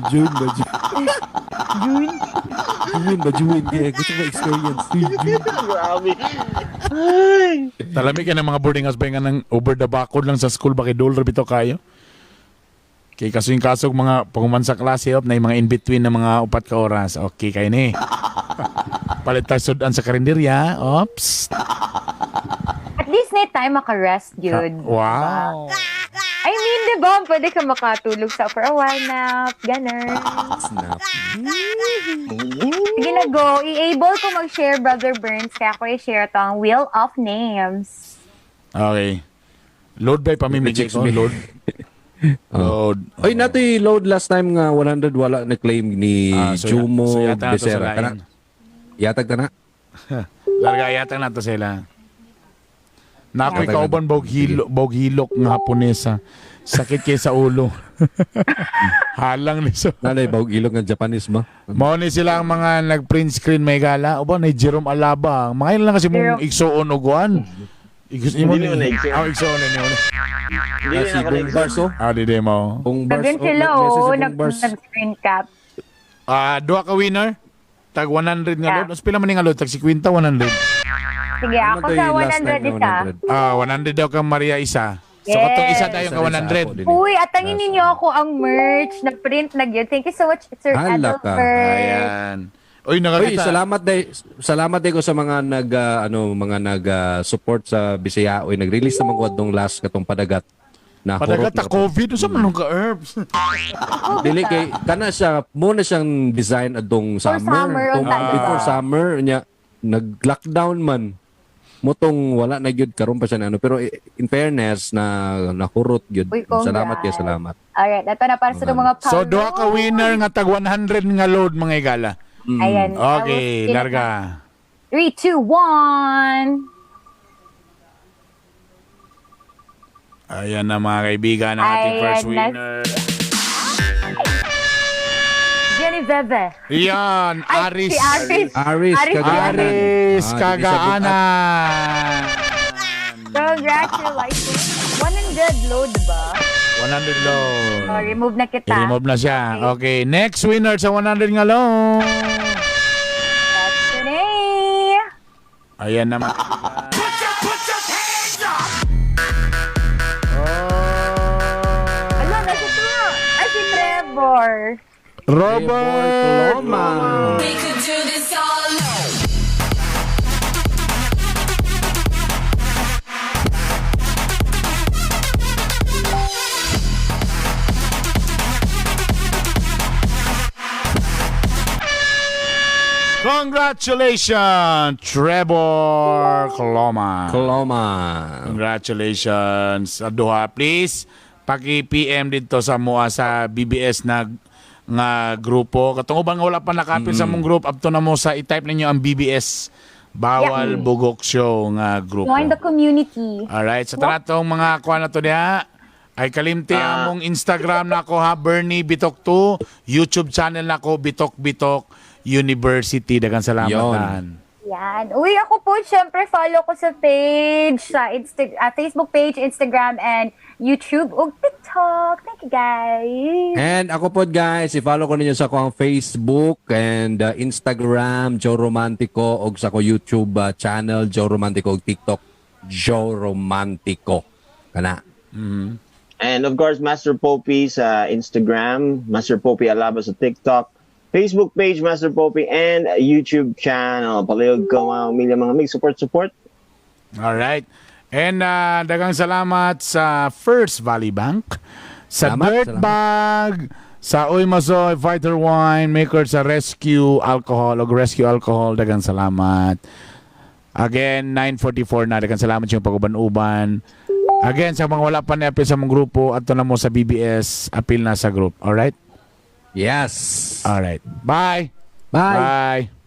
June ba June? June? June ba June? Yeah, gusto ko experience. June. Grabe. Ay. Talami ka ng mga boarding house ba nga nang over the bakod lang sa school ba kay dol ra bitaw kayo? Kay kaso yung kasog mga panguman sa klase op na yung mga in between na mga upat ka oras. Okay kay ni. Palit tayo sudan sa karinderya. Ops. At least na time maka-rest yun. Wow. I mean, di ba? Pwede ka makatulog sa for a while nap. Ganun. Snap. Sige na, go. I-able ko mag-share, Brother Burns. Kaya ako i-share to ang Wheel of Names. Okay. Load by pamimigay ko. Load. Load. Oy, natoy load last time nga 100 wala na claim ni Ah, so Jumo so yata na to sa Becerra. lain. Kana, yatag ta na. Larga yata na to sila. Nakoy Yata na. kauban bog hilok, bog hilok nga Haponesa. Sakit kay sa ulo. Halang ni so. Nanay bawg ilog ng Japanese ba? Mao ni sila ang mga nag-print screen may gala. O ba ni Jerome Alaba. Mga ilan lang kasi mong Jerome. igsuon og kuan. Imo Hindi mo na igsuon. Ah, igsuon ni mo. Hindi Ah, na si ako Bong na-exam. Bars oh. Ah, di di mo. Bong Bars. Sabihin oh, sila, nag-message oh, si Bong Bars. nag-screen cap. Ah, duha ka winner. Tag 100 nga Yeah. load. Mas pila man ni nga load? Tag 50, 100. Sige, Ano ako to sa yung last 100 time na isa. 100? Ah, 100 daw kang Maria isa. So katong isa Yes. tayo ka Isa rin sa 100. ako din eh. Uy, atangin ninyo ako ang merch na print na yun. Thank you so much, Sir Hala ka. Adelbert. Ayan. Uy, Uy, nakakita. salamat day ko sa mga nag ano mga nag support sa Bisaya. Uy, nag-release naman ko adtong last katong padagat na Padagat hurot ta na- COVID unsa man nung ka herbs. Dili kay kana siya mo na siyang design adtong For summer. summer, Kung unta, diba? before summer nya nag-lockdown man. Motong wala na gyud karon pa siya na ano pero in fairness na nahurot gyud. Uy, congrats. Salamat kay salamat. Alright, ito na para sa mga So duha ka winner nga tag 100 nga load mga igala. Ayan. Okay, larga. 3, 2, 1. Ayan na mga kaibigan ang ating Ayan first na. winner. Genevieve. Yan, Ay, Aris. si Aris. Aris Aris Kagaanan. Aris Ah, dili siya Kagaanan. Congratulations. 100 load ba? 100 load. Oh, remove na kita. I-remove na siya. Okay, next winner sa 100 nga load. That's Renee. Ayan naman. Trevor. Robert! Loma. We could do this all night. Congratulations, Trevor Coloma. Coloma. Congratulations. Sa duha, please paki-PM dito sa mua sa BBS na nga grupo. Katong uban nga wala pa nakapil sa mong group, up to na mo sa i-type ninyo ang BBS Bawal Bugok Show nga grupo. Join the community. Alright, sa tanatong mga kuha na to niya, ay kalimti among Instagram na ko ha, Bernie Bitok 2, YouTube channel na ko, Bitok Bitok University. Daghang salamat. Yon. Han. Yan. Uy, ako po, syempre, follow ko sa page, sa Facebook page, Instagram, and YouTube, ug TikTok. Thank you, guys. And ako po guys, i-follow ko ninyo sa akong Facebook and Instagram, Joe Romantico, og sa ko YouTube channel, Joe Romantico, og TikTok, Joe Romantico. Kana. And of course, Master Popey sa Instagram, Master Popey Alaba sa TikTok, Facebook page, Master Popey, and YouTube channel. Palihog ko mga umilya mga mig. Support, support. Alright. And daghang salamat sa First Valley Bank, sa Salamat, Dirt salamat. Bag, sa Uy Masoy Fighter Wine, maker sa Rescue Alcohol, og Rescue Alcohol, daghang salamat. Again, 9:44 na. Daghang salamat sa inyong pag-uban-uban. Again, sa mga wala pa ni apil sa mong grupo, ato na mo sa BBS, apil na sa group. Alright? Yes. Alright. Bye! Bye. Bye!